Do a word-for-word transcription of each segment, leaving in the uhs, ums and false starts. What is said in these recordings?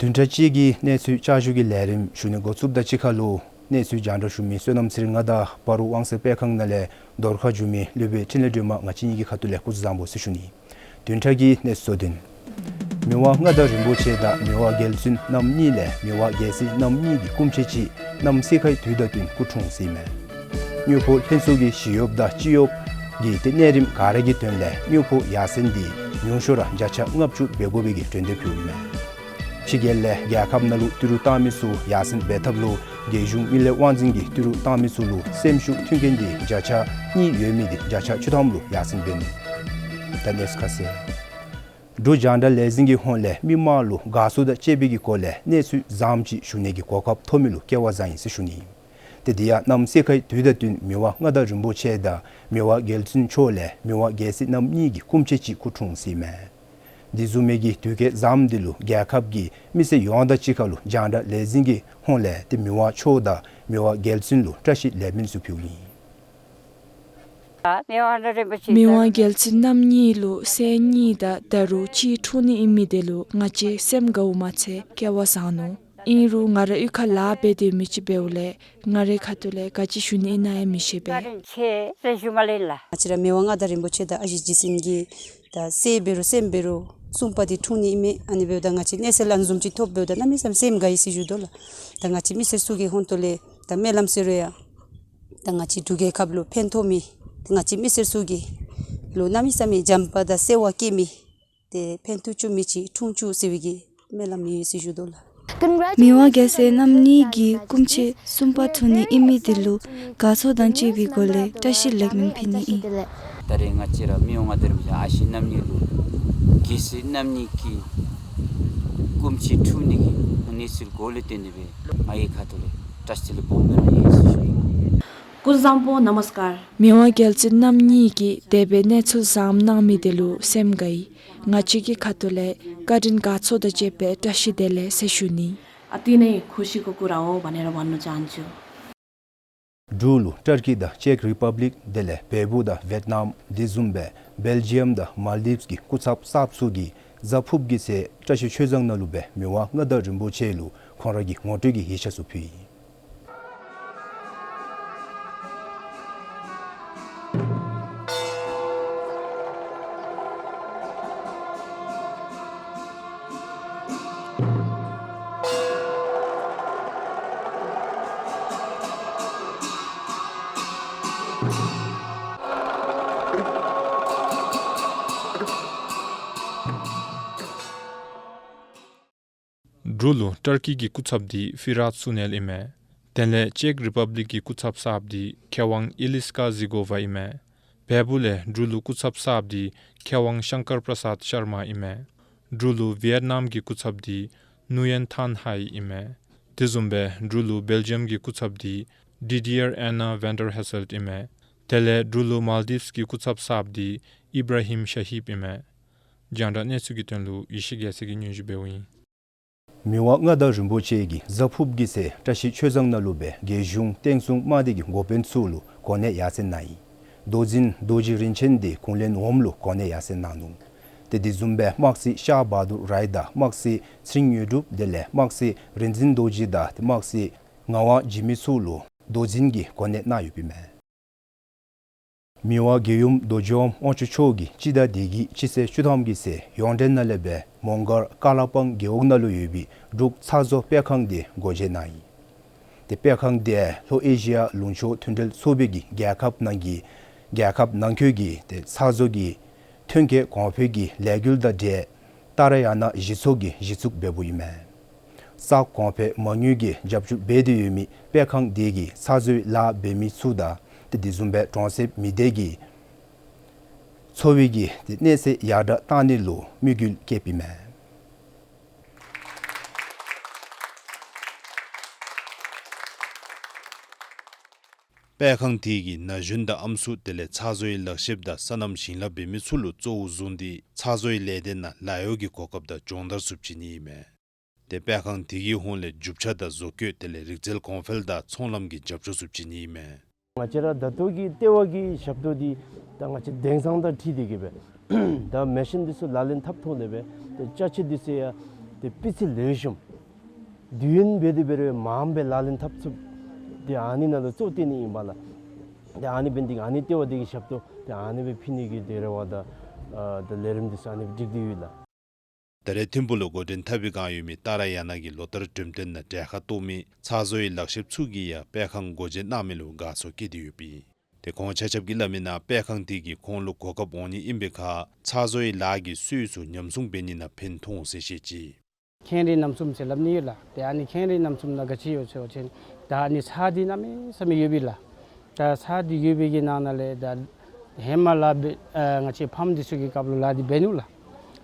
བདུན་ཕྲག་གཅིག་གི་གནས་ཚུལ་བསྐྱར་ཞུ་གི་ལས་རིམ་ཞུ་ནི་འགོ་བཙུགསཔ་དང་གཅིག་ཁར་ལུ་གནས་ཚུལ་རྒྱང་བསྒྲགས་ཞུ་མི་བསོད་ནམས་ཚེ་རིང་ང་དང་སྤ་རོ་དབང་གསལ་སྤེལ་ཁང་ནང་ལས་བརྡ་ཁ་ཞུ་མི་སློབ་དཔོན་འཕྲིན་ལས་སྒྲོལ་མ་ང་བཅས་གཉིས་ཀྱི་ཁ་ཐུག་ལས་སྐུ་གཟུགས་བཟང་པོ་ཟེར་ཞུ་ནི། བདུན་ཕྲག་གི་གནས་ཚུལ་གཙོ་དོན། མི་དབང་མངའ་བདག་རིན་པོ་ཆེ་དང་མི་དབང་རྒྱལ་བཙུན་རྣམ་གཉིས་ལས་མི་དབང་རྒྱལ་སྲས་རྣམ་གཉིས་ཀྱི་སྐུ་མཆེད་ཅིག་གནམ་སེར་ཁའི་དུས་དང་བསྟུན་སྐུ་འཁྲུངས་ཟེར་ཨིན་མས། དངུལ་ཕོགས་ལྷན་ཚོགས་ཀྱི་ཞི་གཡོགཔ་དང་སྤྱི་གཡོགཔ་གི་ཏེ་གནས་རིམ་ག་ར་གི་དོན་ལས་དངུལ་ཕོགས་ཡར་སེང་འདི་ཉུང་ཤོས་ར་བརྒྱ་ཆ་ལྔ་བཅུ་འབད་དགོ་པའི་གི་གྲོས་འདེབས་ཕུལཝ་ཨིན་མས། ཕྱི་རྒྱལ་ལས་རྒྱལ་ཁབ་ནང་ལུ་ཏི་རུ་བཏང་མི་ཚུ་ཡར་སེང་འབད་ཐབས་ལུ་རྒྱལ་གཞུང་མི་ལས་དབང་འཛིན་གྱིས་ཏི་རུ་བཏང་མི་ཚུ་ལུ་སེམས་ཤུགས་མཐུན་རྐྱེན་འདི་བརྒྱ་ཆ་གཉིས་ཡོད་མི་འདི་བརྒྱ་ཆ་བཅུ་ཐམ་ལུ་ཡར་སེང་འབད་ནུག། ད་གནས་ཚུལ་ཁ་གསལ། འབྲུག་རྒྱང་བསྒྲགས་ལས་འཛིན་གྱི་ཧོངས་ལས་མི་མང་ལུ་དགའ་ཚོར་དང་བཅས་པའི་གི་སྒོ་ལས་གནས་ཚུལ་བཟངམ་ཅིག་ཞུ་ནི་གི་གོ་སྐབས་ཐོབ་མི་ལུ་སྐལ་བ་བཟང་ཡི་ཟེར་ཞུ་ནི། ཏེ་འདི་ཡང་གནམ་སེར་ཁའི་དུས་དང་བསྟུན་མི་དབང་མངའ་བདག་རིན་པོ་ཆེ་དང་མི་དབང་རྒྱལ་བཙུན་མཆོག་ལས་མི་དབང་རྒྱལ་སྲས་རྣམ་གཉིས་ཀྱི་སྐུ་མཆེད་ཅིག་སྐུ་འཁྲུངས་ཟེར་ཨིན་མས། འདི་བཟུམ་མའི་གི་དུས་སྐལ་བཟངམ་འདི་ལུ་རྒྱལ་ཁབ་ཀྱི་མི་སེར་ཡོངས་དང་གཅིག་ཁར་ལུ་རྒྱང་བསྒྲགས་ལས་འཛིན་གྱི་ཧོངས་ལས་ཏེ་མི་དབང་མཆོག་དང་མི་དབང་རྒྱལ་བཙུན་ལུ་བཀྲ་ཤིས་ལེགས་སྨོན་ཚུ་ཕུལཝ་ཨིན། མི་དབང་རྒྱལ་བཙུན་རྣམ་གཉིས་ལུ་སྲས་གཉིས་དང་ད་རུང་གཅིག་འཁྲུངས་ནི་ཨིན་མི་འདི་ལུ་ང་བཅས་སེམས་དགའཝ་མ་ཚད་སྐལ་བ་བཟང་ནུག། ཨིན་རུང་ང་ར་གཡུས་ཁར་ལཱ་འབད་སྡོད་མི་ཅིག་འབདཝ་ལས་ང་རའི་ཁ་ཐུག་ལས་ག་ཅི་ཞུ་ནི་ཨིན་ན་ཡང་མི་ཤེས་པས། བཀའ་དྲིན་ཆེ་ཟེར་ཞུ་མ་ལེན་ལགས། ང་བཅས་ར་མི་དབང་མངའ་བདག་རིན་པོ་ཆེ་དང་ཨ་ཞེ་རྗེ་བཙུན་གྱི་ད་སྲས་འབད་རུང་སྲསམོ་འབད་རུང་གསུམ་པ་འདི་འཁྲུངས་ནི་ཨིན་མས། ཨ་ནི་འབདཝ་ད་ང་བཅས་གནས་ཚུལ་ཨ་ནི་བཟུམ་ཅིག་ཐོབ་འབདཝ་ད་གནམ་མེད་ས་མེད་སེམས་དགའ་ཡི་ཟེར་ཞུ་དོ་ལགས། ད་ང་བཅས་མི་སེར་ཚུ་གི་ཧོངས་ལས་ད་སྨོན་ལམ་ཟེར་རུང་ཡང་ད་ང་བཅས་འབྲུག་རྒྱལ་ཁབ་ལུ་ཕན་ཐོགས་མི་ད་ང་བཅས་མི་སེར་ཚུ་གི་ལུ་གནམ་མེད་ས་མེད་བྱམས་པ་དང་བརྩེ་བ་བསྐྱེད་མི་ཏེ་ཕན་ཐོགས་བཅུག་མི་ཅིག་འཁྲུངས་བཅུག་ཟེར་བའི་གི་སྨོན་ལམ་ཡོད་ཟེར་ཞུ་དོ་ལགས། མི་དབང་རྒྱལ་སྲས་རྣམ་གཉིས་ཀྱི་སྐུ་མཆེད་གསུམ་པ་འཁྲུངས་ནི་ཨིན་མི་འདི་ལུ་དགའ་ཚོར་དང་བཅས་པའི་སྒོ་ལས་བཀྲ་ཤིས་ལེགས་སྨོན་ཕུལ་ནི་ཨིན། ད་རེས་ང་བཅས་ར་མི་དབང་མངའ་བདག་རིན་པོ་ཆེ་ཨ་ཞེ་རྣམ་གཉིས་ལུ་རྒྱལ་སྲས་རྣམ་གཉིས་ཀྱི་སྐུ་མཆེད་འཁྲུངས་ནི་གི་གནས་ཚུལ་གོ་ལས་བརྟེན་ཏེ་སྦེ་ང་གི་ཁ་ཐུག་ལས་བཀྲ་ཤིས་བདེ་ལེགས་སྦོམ་སྦེ་ར་ཡོད་ཟེར་ཞུ་ཡི། སྐུ་གཟུགས་བཟང་པོ། ནམ་སྐར། མི་དབང་རྒྱལ་བཙུན་རྣམ་གཉིས་ཀྱིས་དེ་སྦེ་གནས་ཚུལ་བཟངམ་གནང་མི་འདི་ལུ་སེམས་དགའ་ཡི། ང་བཅས་ཀྱི་ཁ་ཐུག་ལས་བཀའ་དྲིན་དགའ་ཚོར་དང་བཅས་པའི་བཀྲ་ཤིས་བདེ་ལེགས་ཟེར་ཞུ་ནི། ཨ་ཏི་ནེ་ཁུ་ཤི་ཀུ་ཀུ་ར་ཨོ་བ་ནེ་ར་བ་ནུ་ཅན་ཅུ། འབྲུག་ལུ་ཊར་ཀི་དང་ཅེཀ་རི་པབ་ལིཀ་དེ་ལས་བལ་པོ་དང་ཝེཊ་ནམ་དེ་བཟུམ་སྦེ་བེལ་ཇི་ཡམ་དང་མཱལ་དིབས་ཀྱི་སྐུ་ཚབ་གསརཔ་ཚུ་གིས་གཟའ་ཕུརཔ་གི་ཚེ་བཀྲ་ཤིས་ཆོས་བཟང་ནང་ལུ་སྦེ་མི་དབང་མངའ་བདག་རིན་པོ་ཆེ་ལུ་ཁོང་ར་གི་ངོ་སྤྲོད་ཀྱི་ཡིག་ཆ་ཚུ་ཕུལ་ཡི། འབྲུག་ལུ་ཊར་ཀི་གི་སྐུ་ཚབ་འདི་ཕི་རཱཊ་སུ་ནེལ་ཨིན་མས། དེ་ལས་ཅེཀ་རི་པབ་ལིཀ་གི་སྐུ་ཚབ་གསརཔ་འདི་མཁས་དབང་ཨི་ལིས་ཀ་ཟི་གོ་ཝ་ཨིན་མས། བལ་པོ་ལས་འབྲུག་ལུ་སྐུ་ཚབ་གསརཔ་འདི་མཁས་དབང་ཤང་ཀར་པྲ་སཱད་ཤར་མ་ཨིན་མས། འབྲུག་ལུ་ཝེཊ་ནམ་གྱི་སྐུ་ཚབ་འདི་ནུ་ཡན་ཐཱན་ཧའེ་ཨིན་མས། དེ་བཟུམ་སྦེ་འབྲུག་ལུ་བེལ་ཇི་ཡམ་གྱི་སྐུ་ཚབ་འདི་ཌི་ཌི་ཨར་ཨེན་ན་ཝན་ཌར་ཧེ་སེལཊ་ཨིན་མས། དེ་ལས་འབྲུག་ལུ་མཱལ་དིབས་ཀྱི་སྐུ་ཚབ་གསརཔ་འདི་ཨི་བྲ་ཧིམ་ཤ་ཧིབ་ཨིན་མས། རྒྱང་བསྒྲགས་གནས་ཚུལ་གྱི་དོན་ལུ་ཡེ་ཤེས་རྒྱལ་མཚན་གྱིས་སྙན་ཞུ་འབདཝ་ཨིན། མི་དབང་མངའ་བདག་རིན་པོ་ཆེ་གིས་གཟའ་ཕུརཔ་གི་ཚེ་བཀྲ་ཤིས་ཆོས་བཟང་ནང་ལུ་སྦེ་རྒྱལ་གཞུང་བསྟན་སྲུང་དམག་སྡེ་གི་འགོ་དཔོན་ཚུ་ལུ་གོ་གནས་ཡར་སེང་གནང་ཡི། མདོ་འཛིན་རྡོ་རྗེ་རིན་ཆེན་འདི་ཁུངས་ལུང་ངམ་ལུ་གོ་གནས་ཡར་སེང་གནང་ནུག། ཏེ་དེ་བཟུམ་སྦེ་དམག་སྲིད་ཤཱ་བྷ་དུར་རའི་དང་དམག་སྲིད་ཚེ་རིང་དངོས་གྲུབ་དེ་ལས་དམག་སྲིད་རིག་འཛིན་རྡོ་རྗེ་དང་དམག་སྲིད་ངག་དབང་འཇིགས་མེད་ཚུ་ལུ་མདོ་འཛིན་གྱི་གོ་གནས་གནང་ཡོདཔ་ཨིན་མས། མི་དབང་རྒྱལ་ཡུམ་རྡོ་རྗེ་དབང་དབང་ཕྱུག་མཆོག་གིས་སྤྱི་ཟླ་འདི་གི་སྤྱི་ཚེས་བཅུ་ཐམ་གྱི་ཚེ་ཡོངས་འབྲེལ་ནང་ལས་སྦེ་མོང་སྒར་ཀ་ལ་པང་རྒེད་འོག་ནང་ལུ་ཡོད་པའི་འབྲུག་ཚ་བཟོ་སྤེལ་ཁང་འདི་སྒོ་འབྱེད་གནང་ཡི། ཏེ་སྤེལ་ཁང་འདི་ལྷོ་ཨེ་ཤི་ཡ་ལུང་ཕྱོགས་མཐུན་འབྲེལ་ཚོགས་པའི་གི་རྒྱལ་ཁབ་ནང་གི་རྒྱལ་ཁབ་ནང་འཁོད་ཀྱི་ཏེ་ཚ་བཟོ་གི་ཐོན་སྐྱེད་གོང་འཕེལ་གྱི་ལས་འགུལ་དང་འབྲེལ་ཏཱ་ར་ཡ་ན་གཞི་ཚོགས་ཀྱིས་གཞི་བཙུགས་འབདཝ་ཨིན་མས། ས་གོང་འཕེལ་མ་དངུལ་གྱིས་རྒྱབ་སྐྱོར་འབད་དེ་ཡོད་མི་སྤེལ་ཁང་འདི་གིས་ཚ་བཟོའི་ལཱ་འབད་མི་ཚུ་དང་ཏེ་དེ་བཟུམ་སྦེ་གྲོང་གསེབ་མི་སྡེ་གི་འཚོ་བའི་གི་ཏེ་གནས་ཚད་ཡར་དྲགས་གཏང་ནི་ལུ་དམིགས་ཡུལ་བསྐྱེདཔ་ཨིན་མས། སྤེལ་ཁང་འདི་གིས་ན་གཞོན་དང་ཨམ་སྲུ་དེ་ལས་ཚ་བཟོའི་ལག་ཤེསཔ་དང་སོ་ནམ་ཞིང་ལཱ་འབད་མི་ཚུ་ལུ་གཙོ་བོར་བཟུང་སྟེ་ཚ་བཟོའི་ལས་སྡེ་ནང་ལཱ་གཡོག་གི་གོ་སྐབས་དང་སྦྱོང་བརྡར་ཚུ་བྱིན་ནི་ཨིན་མས། ཏེ་སྤེལ་ཁང་འདི་གི་ཧོངས་ལས་རྒྱུ་ཆ་དང་བཟོ་བཀོད་དེ་ལས་རིག་རྩལ་གོང་འཕེལ་དང་ཚོང་ལམ་གྱི་རྒྱབ་སྐྱོར་ཚུ་བྱིན་ནི་ཨིན་མས། ང་བཅས་ར་ད་ལྟོ་གི་ལྟེ་བ་གི་ཞབས་ཏོག་འདི་ད་ང་བཅས་དེང་སང་དང་འཁྲིལ་ཏེ་གི་སྦེ་ད་མེ་ཤིན་འདི་ཚུ་ལག་ལེན་འཐབ་ཐོག་ལས་སྦེ་ཏེ་ཅ་ཆས་འདི་ཚུ་ཡང་ཏེ་སྤུས་ཚད་ལེགས་ཤོམ་ དུས་ཡུན་འབད་དེ་འབད་རུང་མངམ་སྦེ་ལག་ལེན་འཐབ་ཚུགསཔ་དེ་ཨ་ནི་ནང་ལུ་གཙོ་བཏོན་ནི་ཨིན་པས་ལགས། ཏེ་ཨ་ནི་འབད་ནི་དེ་གིས་ཨ་ནི་ལྟེ་བ་དེ་གི་ཞབས་ཏོག་དེ་ཨ་ནི་སྦེ་ཕུལ་ནི་གི་དེ་རེ་བ་དང་ཨ་དེ་ལས་རིམ་འདི་ཚུ་ཨ་ནི་སྦེ་སྒྲིག་སྟེ་ཡོད་ལགས། ད་རེས་ཐིམ་ཕུག་ལུ་འགོ་འདྲེན་འཐབ་པའི་བསྒང་ཡོད་མི་ཏཱ་ར་ཡ་ན་གིས་ལོ་ལྟར་འགྲེམས་སྟོན་ནང་གྲལ་ཁར་གཏོགས་མི་ཚ་བཟོ་ཡི་ལག་ཤེསཔ་ཚུ་གིས་ཡང་དཔེ་ཁང་སྒོ་འབྱེད་གནང་མི་ལུ་དགའ་ཚོར་བསྐྱེད་དེ་ཡོདཔ་ཨིན། ཏེ་ཁོང་ཆ་ཁྱབ་ཀྱིས་སླབ་མིའི་ནང་དཔེ་ཁང་དེ་གིས་ཁོང་ལུ་གོ་སྐབས་འོང་ནི་ཨིན་པའི་ཁར་ཚ་བཟོ་ཡི་ལཱ་གི་སྲོལ་ཚུ་ཉམས་སྲུང་འབད་ནི་ནང་ཕན་ཐོགས་འོང་ཟེར་བཤད་ཅི། ཁེངས་རིགས་རྣམ་གསུམ་ཟེར་སླབ་ནི་ཡོད་ལགས། ཏེ་ཨ་ནི་ཁེངས་རིགས་རྣམ་གསུམ་ནང་ག་ཅི་ཡོད་ཟེར་བ་ཅིན་ད་ཨ་ནི་ཚར་འདི་གནམ་མེད་ས་མེད་ཡོད་པས་ལགས། ད་ཚར་འདི་ཡོད་པའི་གི་ནང་ན་ལས་ད་ཧེ་མ་ལཱ་འབད་ཨ་ང་བཅས་ཕམ་འདི་ཚུ་གི་སྐབས་ལུ་ལཱ་འདི་འབད་ནུག་ལགས།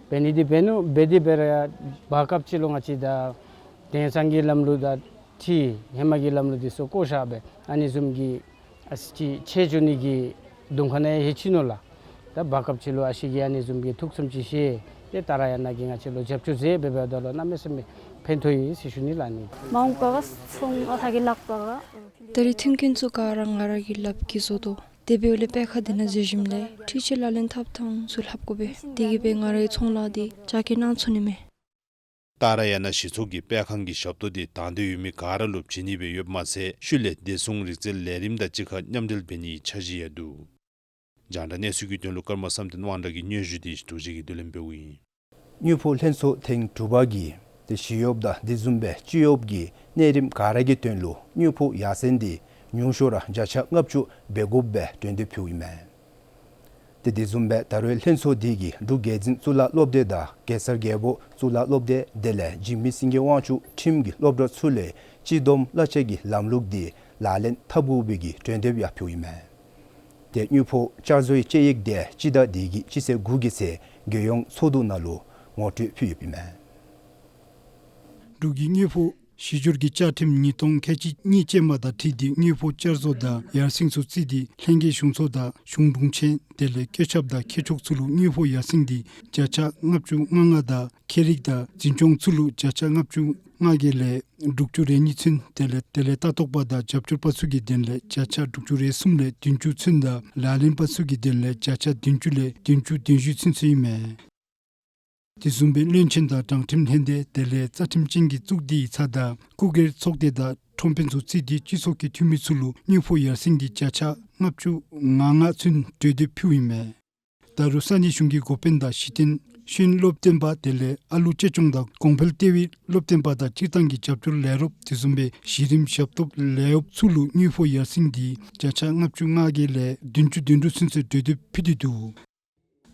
འབད་ནི་འདི་འབད་ནུག། འབད་དེ་འབད་རུང་ཡང་བར་སྐབས་ཅིག་ལུ་ང་བཅས་ད་དེང་སང་གི་ལམ་ལུགས་དང་འཁྲིལ་ཧེ་མ་གི་ལམ་ལུགས་འདི་ཚུ་བཀོ་བཞག་སྦེ་ཨ་ནི་བཟུམ་གྱི་ཨ་ཙི་ཅིག་ཆད་འགྱོ་ནི་གི་གདོང་ཁ་ནང་ཡང་ལྷོད་ཅི་ནུག་ལགས། ད་བར་སྐབས་ཅིག་ལུ་ཨ་ཞེ་གིས་ཨ་ནི་བཟུམ་གྱི་ཐུགས་བསམ་ཅིག་བཞེས་ཏེ་ཏཱ་ར་ཡ་ན་གིས་ང་བཅས་ལུ་རྒྱབ་སྐྱོར་མཛད་འབདཝ་ད་ལུ་གནམ་མེད་ས་མེད་ཕན་ཐོགས་ཡི་ཟེར་ཞུ་ནི་ལགས་ནི། མ་འོངས་པ་ག་ཚུན་ཨ་ཐ་གི་ལག་པ་ག། ད་རེས་མཐུན་རྐྱེན་ཚུ་ག་ར་ང་ར་གིས་ལགཔ་གིས་བཟོ་དོ། དེ་འབདཝ་ལས་དཔེ་ཁང་འདི་ནང་འཛུལ་ཞིནམ་ལས་འཕྲུལ་ཆས་ལག་ལེན་འཐབ་ཐངས་ཚུ་ལྷབ་དགོ་པས། དེ་གིས་སྦེ་ང་རའི་ཚོང་ལཱ་འདི་རྒྱ་སྐྱེད་གནང་ཚུགས་ནི་མས། ཏཱ་ར་ཡ་ན་གཞི་ཚོགས་ཀྱིས་དཔེ་ཁང་གི་ཞབས་ཏོག་འདི་དང་འདོད་ཡོད་མི་ག་ར་ལུ་བྱིན་ནི་སྦེ་ཡོདཔ་མ་ཚད་ཤུལ་ལས་བདེ་སྲུང་རིག་རྩལ་ལས་རིམ་དང་གཅིག་ཁར་མཉམ་འབྲེལ་འབད་ནིའི་འཆར་གཞི་ཡང་འདུག། རྒྱང་བསྒྲགས་གནས་ཚུལ་གྱི་དོན་ལུ་ཀརྨ་བསམ་གཏན་དབང་གྲགས་ཀྱི་སྙན་ཞུ་འདི་རྡོ་རྗེ་གིས་བསྡུ་ལེན་འབདཝ་ཨིན། དངུལ་ཕོགས་ལྷན་ཚོགས་ཐེངས་དྲུག་པ་གིས་ཏེ་ཞི་གཡོགཔ་དང་དེ་བཟུམ་སྦེ་སྤྱི་གཡོགཔ་གི་གནས་རིམ་ག་ར་གི་དོན་ལུ་དངུལ་ཕོགས་ཡར་སེང་འདི་ཉུང་ཤོས་ར་བརྒྱ་ཆ་ལྔ་བཅུ་འབད་དགོཔ་སྦེ་གྲོས་འདེབས་ཕུལཝ་ཨིན་མས། ཏེ་དེ་བཟུམ་སྦེ་ད་རུང་ལྷན་ཚོགས་འདི་གིས་འབྲུག་རྒྱལ་འཛིན་གཙུག་ལག་སློབ་སྡེ་དང་གེ་སར་རྒྱལ་པོ་གཙུག་ལག་སློབ་སྡེ་དེ་ལས་འཇིགས་མེད་སེང་གེ་དབང་ཕྱུག་ཁྲིམས་ཀྱི་སློབ་གྲྭ་ཚུ་ལས་སྤྱི་བསྡོམས་གླ་ཆ་གི་ལམ་ལུགས་འདི་ལག་ལེན་འཐབ་དགོ་པའི་གི་གྲོས་འདེབས་ཡང་ཕུལཝ་ཨིན་མས། ཏེ་དངུལ་ཕོགས་བསྐྱར་བཟོའི་དཔྱད་ཡིག་དེ་སྤྱི་ཟླ་འདི་གི་སྤྱི་ཚེས་དགུ་གི་ཚེས་རྒྱལ་ཡོངས་ཚོགས་འདུ་ནང་ལུ་ངོ་སྤྲོད་ཕུལ་ཡོདཔ་ཨིན་མས། འབྲུག་གི་དངུལ་ཕོགས་གཞི་སྒྱུར་གྱི་བཅའ་ཁྲིམས་ཉིས་སྟོང་ཁལ་གཅིག་གཉིས་ཅན་མ་དང་འཁྲིལ་ཏེ་དངུལ་ཕོགས་བསྐྱར་བཟོ་དང་ཡར་སེང་ཚུ་བརྩིས་ཏེ་ལྷན་རྒྱས་གཞུང་ཚོགས་དང་གཞུང་དྲུང་ཆེན་དེ་ལས་བཀོད་ཁྱབ་དང་མཁས་མཆོག་ཚུ་ལུ་དངུལ་ཕོགས་ཡར་སེང་འདི་བརྒྱ་ཆ་ལྔ་བཅུ་ང་ལྔ་དང་ཁྱད་རིག་དང་འཛིན་སྐྱོང་ཚུ་ལུ་བརྒྱ་ཆ་ལྔ་བཅུ་ང་བརྒྱད་ལས་དྲུག་ཅུ་རེ་གཉིས་ཚུན་དེ་ལས་དེ་ལས་ལྟ་རྟོག་པ་དང་རྒྱབ་སྐྱོར་པ་ཚུ་གི་དོན་ལས་བརྒྱ་ཆ་དྲུག་ཅུ་རེ་གསུམ་ལས་བདུན་ཅུ་ཚུན་དང་ལག་ལེན་པ་ཚུ་གི་དོན་ལས་བརྒྱ་ཆ་བདུན་ཅུ་ལས་བདུན་ཅུ་དོན་བཞི་ཚུན་ཚོད་ཨིན་མས། དེ་བཟུམ་སྦེ་བློན་ཆེན་དང་དྲང་ཁྲིམས་ལྷན་སྡེ་དེ་ལས་རྩ་ཁྲིམས་ཅན་གྱི་གཙུག་སྡེའི་ཚབ་དང་སྐུ་སྒེར་ཚོགས་སྡེ་དང་ཁྲོམ་དཔོན་ཚུ་བརྩིས་ཏེ་སྤྱི་ཚོགས་ཀྱི་འཐུས་མི་ཚུ་ལུ་དངུལ་ཕོགས་ཡར་སེང་འདི་བརྒྱ་ཆ་ལྔ་བཅུ་ང་ལྔ་ཚུན་གྲོས་འདེབས་ཕུལཝ་ཨིན་མས། ད་རུང་ས་གནས་གཞུང་གི་འགོ་དཔོན་དང་གཞི་རྟེན་ཤེས་ཡོན་སློབ་སྟོན་པ་དེ་ལས་ཨ་ལུ་གཅེས་སྐྱོང་དང་གོང་འཕེལ་ལྟེ་བའི་སློབ་སྟོན་པ་དང་སྤྱིར་བཏང་གི་རྒྱབ་སྐྱོར་ལས་རོགསཔ་དེ་བཟུམ་སྦེ་གཞི་རིམ་ཞབས་ཏོག་ལས་གཡོགཔ་ཚུ་ལུ་དངུལ་ཕོགས་ཡར་སེང་འདི་བརྒྱ་ཆ་ལྔ་བཅུ་ང་བརྒྱད་ལས་བདུན་ཅུ་དོན་དྲུག་ཚུན་ཚོད་གྲོས་འདེབས་ཕུལ་ཏེ་འདུག།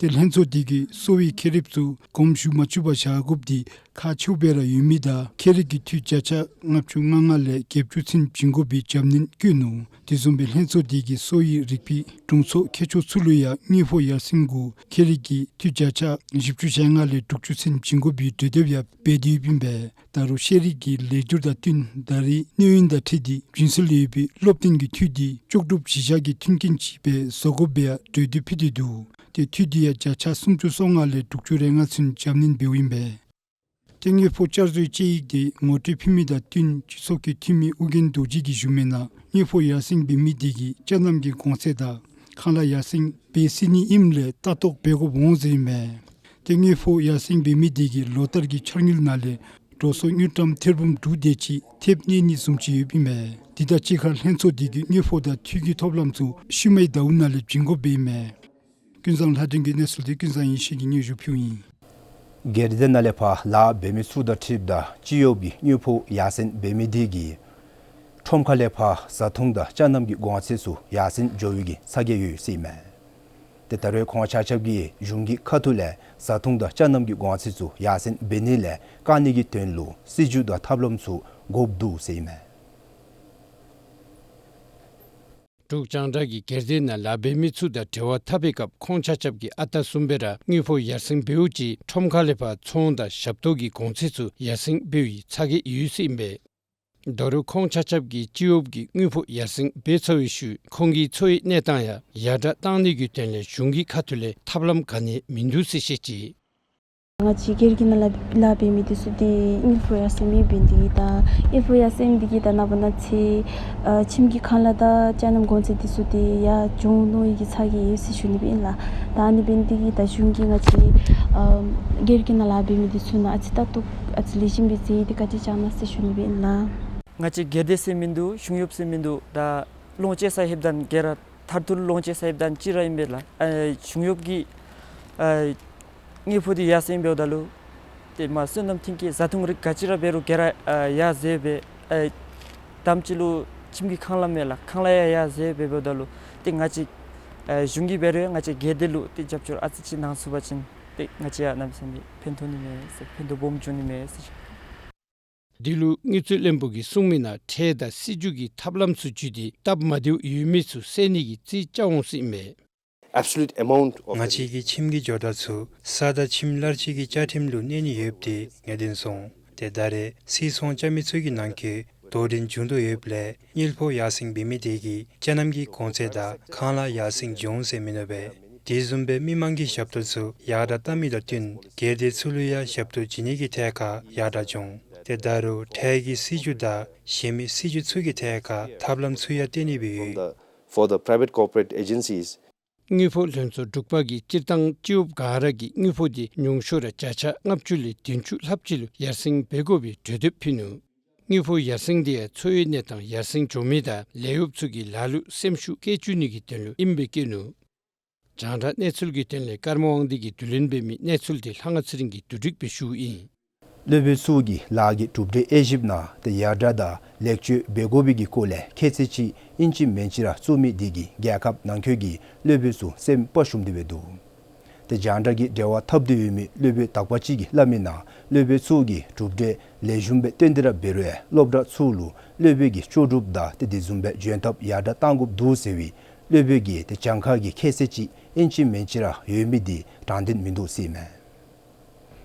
ཏེ་ལྷན་ཚོགས་འདི་གིས་གསོ་བའི་མཁལ་རིལཔ་ཚུ་གོམས་ཞུ་མ་བཅུག་པར་བཞག་དགོཔ་འདི་ཁག་ཆེཝ་སྦེ་ར་ཡོད་མི་དང་མཁལ་རིལ་གྱི་འཐུས་བརྒྱ་ཆ་ལྔ་བཅུ་ང་ལྔ་ལས་བརྒྱད་ཅུ་ཚུན་བྱིན་དགོ་པའི་རྒྱབ་སྣོན་བཀོད་ནུག། དེ་བཟུམ་སྦེ་ལྷན་ཚོགས་འདི་གིས་གསོ་བའི་རིག་པའི་དྲུང་འཚོ་མཁས་མཆོག་ཚུ་ལུ་ཡང་དངུལ་ཕོགས་ཡར་སེང་གུ་མཁལ་རིལ་གྱི་འཐུས་བརྒྱ་ཆ་བཞི་བཅུ་ཞེ་ལྔ་ལས་དྲུག་ཅུ་ཚུན་བྱིན་དགོ་པའི་གྲོས་འདེབས་ཡང་འབད་དེ་ཡོདཔ་ཨིན་པས། ད་རུང་ཤེས་རིག་གི་ལེགས་བསྒྱུར་དང་བསྟུན་ད་རེས་གནས་ཡུན་དང་འཁྲིལ་ཏེ་བྱིན་སྲོལ་ཡོད་པའི་སློབ་སྟོན་གྱི་འཐུས་འདི་ལྕོགས་གྲུབ་གཞི་བཞག་གི་མཐུན་རྐྱེན་ཅིག་སྦེ་བཟོ་དགོཔ་སྦེ་ཡང་གྲོས་འདེབས་ཕུལ་ཏེ་འདུག། ཏེ་འཐུས་འདི་ཡང་བརྒྱ་ཆ་སུམ་ཅུ་སོ་ལྔ་ལས་དྲུག་ཅུ་རེ་ལྔ་ཚུན་རྒྱབ་སྣོན་འབདཝ་ཨིན་པས། ཏེ་དངུལ་ཕོགས་བསྐྱར་བཟོའི་དཔྱད་ཡིག་འདི་ངོ་སྤྲོད་ཕུལ་མི་དང་བསྟུན་སྤྱི་ཚོགས་ཀྱི་འཐུས་མི་ཨོ་རྒྱན་རྡོ་རྗེ་གིས་ཞུ་མིའི་ནང་དངུལ་ཕོགས་ཡར་སེང་འབད་མི་འདི་གིས་ཅ་རྣམ་གྱི་གོང་ཚད་དང་ཁང་གླ་ཡར་སེང་འབད་སྲིད་ནི་ཨིནམ་ལས་ལྟ་རྟོག་འབད་དགོཔ་འོང་ཟེར་ཨིན་མས། ཏེ་དངུལ་ཕོགས་ཡར་སེང་འབད་མི་འདི་གིས་ལོ་ལྟར་གྱི་འཆར་དངུལ་ནང་ལས་འགྲོ་སོང་དངུལ་ཀྲམ་ཐེར་འབུམ་དྲུག་དེ་ཅིག་ཐེབས་གནས་ནི་བཟུམ་ཅིག་ཡོདཔ་ཨིན་མས། འདི་དང་གཅིག་ཁར་ལྷན་ཚོགས་འདི་གིས་དངུལ་ཕོགས་དང་འཐུས་ཀྱི་ཐོབ་ལམ་ཚུ་ཤུལ་མའི་ཟླཝ་ནང་ལས་བྱིན་དགོཔ་ཨིན་མས། ཀུན་བཟང་ལྷ་སྒྲོན་གྱི་གནས་ཚུལ་འདི་ཀུན་བཟང་ཡེ་ཤེས་ཀྱིས་སྙན་ཞུ་ཕུལཝ་ཨིན། སྒེར་སྡེ་ནང་ལས་ཕར་ལཱ་འབད་མི་ཚུ་དང་འཁྲིལཝ་ད་སྤྱི་གཡོགཔ་གི་དངུལ་ཕོགས་ཡར་སེང་འབད་མི་འདི་གིས་ཁྲོམ་ཁ་ལས་ཕར་བཟའ་འཐུང་དང་ཅ་རྣམ་གྱི་གོང་ཚད་ཚུ་ཡར་སེང་འགྱོ་བའི་གི་ཚ་གྱང་ཡོད་ཟེར་ཨིན་མས། ཏེ་ད་རེས་ཁོང་ཆ་ཁྱབ་ཀྱིས་གཞུང་གི་ཁ་ཐུག་ལས་བཟའ་འཐུང་དང་ཅ་རྣམ་གྱི་གོང་ཚད་ཚུ་ཡར་སེང་འབད་ནི་ལས་བཀག་ནི་གི་དོན་ལུ་སྲིད་བྱུས་དང་ཐབས་ལམ་ཚུ་དགོཔ་འདུག་ཟེར་ཨིན་མས། འབྲུག་རྒྱང་བསྒྲགས་ཀྱིས་སྒེར་སྡེ་ནང་ལཱ་འབད་མི་ཚུ་དང་འབྲེལ་བ་འཐབ་པའི་སྐབས་ཁོང་ཆ་ཁྱབ་ཀྱིས་ཨ་རྟག་བཟུམ་སྦེ་ར་དངུལ་ཕོགས་ཡར་སེང་འབདཝ་ཅིག་ཁྲོམ་ཁ་ལས་ཕར་ཚོང་དང་ཞབས་ཏོག་གི་གོང་ཚད་ཚུ་ཡར་སེང་འབད་བའི་ཚ་གྱང་ཡོད་ཟེར་ཨིན་པས། ད་རུང་ཁོང་ཆ་ཁྱབ་ཀྱིས་སྤྱི་གཡོགཔ་གི་དངུལ་ཕོགས་ཡར་སེང་འབད་ཚར་བའི་ཤུལ་ཁོང་གི་འཚོ་བའི་གནས་སྟངས་ཡང་ཡར་དྲག་གཏང་ནི་གི་དོན་ལས་གཞུང་གི་ཁ་ཐུག་ལས་ཐབས་ལམ་ག་ནི་ཡང་མིན་འདུག་ཟེར་བཤད་ཅི། ང་བཅས་སྒེར་གྱི་ནང་ལཱ་ལཱ་འབད་མི་འདི་ཚུ་ཏེ་དངུལ་ཕོགས་ཡར་སེང་མེདཔ་འབད་ནི་དེ་གིས་དང་དངུལ་ཕོགས་ཡར་སེང་འདི་གིས་དང་ནངས་པ་གནངས་ཚེ་ཨ་ཁྱིམ་གྱི་ཁང་གླ་དང་ཅ་རྣམ་གོང་ཚད་འདི་ཚུ་ཏེ་ཡར་འགྱོ་འོང་མནོ་བའི་གི་ཚ་གྱང་ཡོད་ཟེར་ཞུ་ནི་སྦེ་ཨིན་ལགས། ད་ཨ་ནི་འབད་ནི་འདི་གིས་ད་གཞུང་གིས་ང་བཅས་ཨ་སྒེར་གྱི་ནང་ལཱ་འབད་མི་འདི་ཚུ་ནང་ཨ་ཙི་ལྟ་རྟོག་ ཨ་ཙི་ལེགས་ཤོམ་སྦེ་མཛད་དེ་བཀའ་དྲིན་བསྐྱང་གནང་ཟེར་ཞུ་ནི་སྦེ་ཨིན་ལགས། ང་བཅས་སྒེར་སྡེ་ཟེར་མིན་འདུག། གཞུང་གཡོགཔ་ཟེར་མིན་འདུག། ད་ལོངས་སྤྱོད་ས་ལྷོདཔ་ད་ག་ར་མཐར་ཐུག་ལོངས་སྤྱོད་ས་ལྷོདཔ་ད་གཅིག་ར་ཨིན་པས་ལགས། ཨ་གཞུང་གཡོགཔ་གི་ཨ་དངུལ་ཕོགས་འདི་ཡར་སེང་འབདཝ་ད་ལུ་ཏེ་མ་བསོད་ནམས་མཐུན་རྐྱེན་བཟའ་འཐུང་རིགས་ག་ཅི་ར་འབད་རུང་ག་ར་ཨ་ཡར་འཛེགས་སྦེ་ཨ་དེམ་ཅིག་ལུ་ཁྱིམ་གྱི་ཁང་གླ་མས་ལགས། ཁང་གླ་ཡང་ཡར་འཛེགས་སྦེ་འབདཝ་ད་ལུ་ཏེ་ང་བཅས་ཨ་གཞུང་གིས་འབད་རུང་ཡང་ང་བཅས་སྒེར་སྡེ་ལུ་ཏེ་རྒྱབ་སྐྱོར་ཨ་ཙི་ཅིག་གནང་ཚུགས་པ་ཅིན་ཏེ་ང་བཅས་ཡང་གནམ་མེད་ས་མེད་ཕན་ཐོགས་ནི་མས་ཟེར། ཕན་ཐོགས་སྦོམ་འབྱུང་ནི་མས་ཟེར། འདི་ལུ་དངུལ་རྩིས་བློན་པོ་གིས་གསུངས་མི་ནང་ཁྲལ་དང་སྲིད་བྱུས་ཀྱི་ཐབས་ལམ་ཚུ་བརྒྱུད་དེ་སྟབས་མ་བདེཝ་ཡོད་མི་ཚུ་སེལ་ནི་གི་རྩིས་རྐྱབ་འོང་ཟེར་ཨིན་མས། Absolute amount of ང་བཅས་ཀྱི་ཁྱིམ་གྱི་ཇོ་བདག་ཚུ་ས་དང་ཁྱིམ་གླར་སྤྱོད་ཀྱི་བཅའ་ཁྲིམས་ལུ་གནས་ནི་ཡོདཔ་དེ་ངེས་བདེན་སོང་། ཏེ་ད་རེས་སིལ་ཚོང་རྐྱབ་མི་ཚུ་གི་ནང་འཁོད་དོ་འགྲན་འབྱུང་དོ་ཡོདཔ་ལས་དངུལ་ཕོགས་ཡར་སེང་འབད་མི་དེ་གིས་ཅ་ནམ་གྱི་གོང་ཚད་དང་ཁང་གླ་ཡར་སེང་འབྱུང་ཟེར་མིན་འདུག་པས། དེ་བཟུམ་སྦེ་མི་མང་གི་ཞབས་ཏོག་ཚུ་ཡར་དྲག་བཏང་མི་དང་བསྟུན་སྒེར་སྡེ་ཚུ་ལུ་ཡང་ཞབས་ཏོག་བྱིན་ནི་གི་ཐད་ཁར་ཡར་དྲག་འབྱུང་། ཏེ་ད་རུང་ཁྲལ་གྱི་སྲིད་བྱུས་དང་གཞན་མི་སྲིད་བྱུས་ཚུ་གི་ཐད་ཁར་ཐབས་ལམ་ཚུ་ཡང་བཏོན་ནི་སྦེ་ཡོད། For the private corporate agencies དངུལ་ཕོགས་ལྷན་ཚོགས་དྲུག་པ་གིས་སྤྱིར་བཏང་སྤྱི་གཡོགཔ་ག་ར་གི་དངུལ་ཕོགས་དེ་ཉུང་ཤོས་ར་བརྒྱ་ཆ་ལྔ་བཅུ་ལས་བདུན་ཅུ་ལྷགཔ་ཅིག་ལུ་ཡར་སེང་འབད་དགོ་པའི་གྲོས་འདེབས་ཕུལ་ནུག། དངུལ་ཕོགས་ཡར་སེང་དེ་ཡང་འཚོ་བའི་གནས་སྟངས་ཡར་སེང་འགྱོ་མི་དང་ལས་གཡོགཔ་ཚུ་གི་ལཱ་ལུ་སེམས་ཤུགས་བསྐྱེད་བཅུག་ནི་གི་དོན་ལུ་ཨིནམ་སྦེ་བཀོད་ནུག། རྒྱང་བསྒྲགས་གནས་ཚུལ་གྱི་དོན་ལས་ཀརྨ་དབང་འདུས་ཀྱིས་བསྡུ་ལེན་འབད་མི་གནས་ཚུལ་དེ་ལྷ་དབང་ཚེ་རིང་གིས་བསྡུ་སྒྲིག་འབད་ཞུཝ་ཨིན། སློབ་དཔོན་ཚུ་གིས་ལཱ་གི་གྲུབ་འབྲས་དབྱེ་ཞིབ་ནང་ཏེ་ཡར་དྲག་དང་ལེགས་བཅོས་འབད་དགོ་པའི་གི་སྐོར་ལས་ཁྱད་ཚད་ཅིག་ཨིན་ཅི་མིན་ཅི་ར་བཙུགས་མི་དེ་གིས་རྒྱལ་ཁབ་ནང་འཁོད་ཀྱི་སློབ་དཔོན་ཚུ་སེམས་དཔའ་ཞུམ་སྟེ་སྦེ་འདུག། ཏེ་རྒྱང་བསྒྲགས་ཀྱི་འབྲེལ་བ་འཐབ་སྟེ་ཡོད་མི་སློབ་དཔོན་དག་པ་ཅིག་གིས་སླབ་མི་ནང་སློབ་དཔོན་ཚུ་གིས་གྲུབ་འབྲས་ལེགས་ཤོམ་སྦེ་བཏོན་ཏེ་ར་འབད་རུང་ཡང་སློབ་གྲྭ་ཚུ་ལུ་སློབ་དཔོན་གྱི་ལྕོགས་གྲུབ་དང་ཏེ་དེ་བཟུམ་སྦེ་འཇོན་ཐབས་ཡར་དྲག་གཏང་དགོཔ་འདུག་ཟེར་བའི་སློབ་དཔོན་གྱི་ཏེ་གྱངས་ཁ་གི་ཁྱད་ཚད་ཅིག་ཨིན་ཅི་མིན་ཅི་ར་ཡོད་མི་དེ་དྲང་བདེན་མིན་འདུག་ཟེར་ཨིན་མས།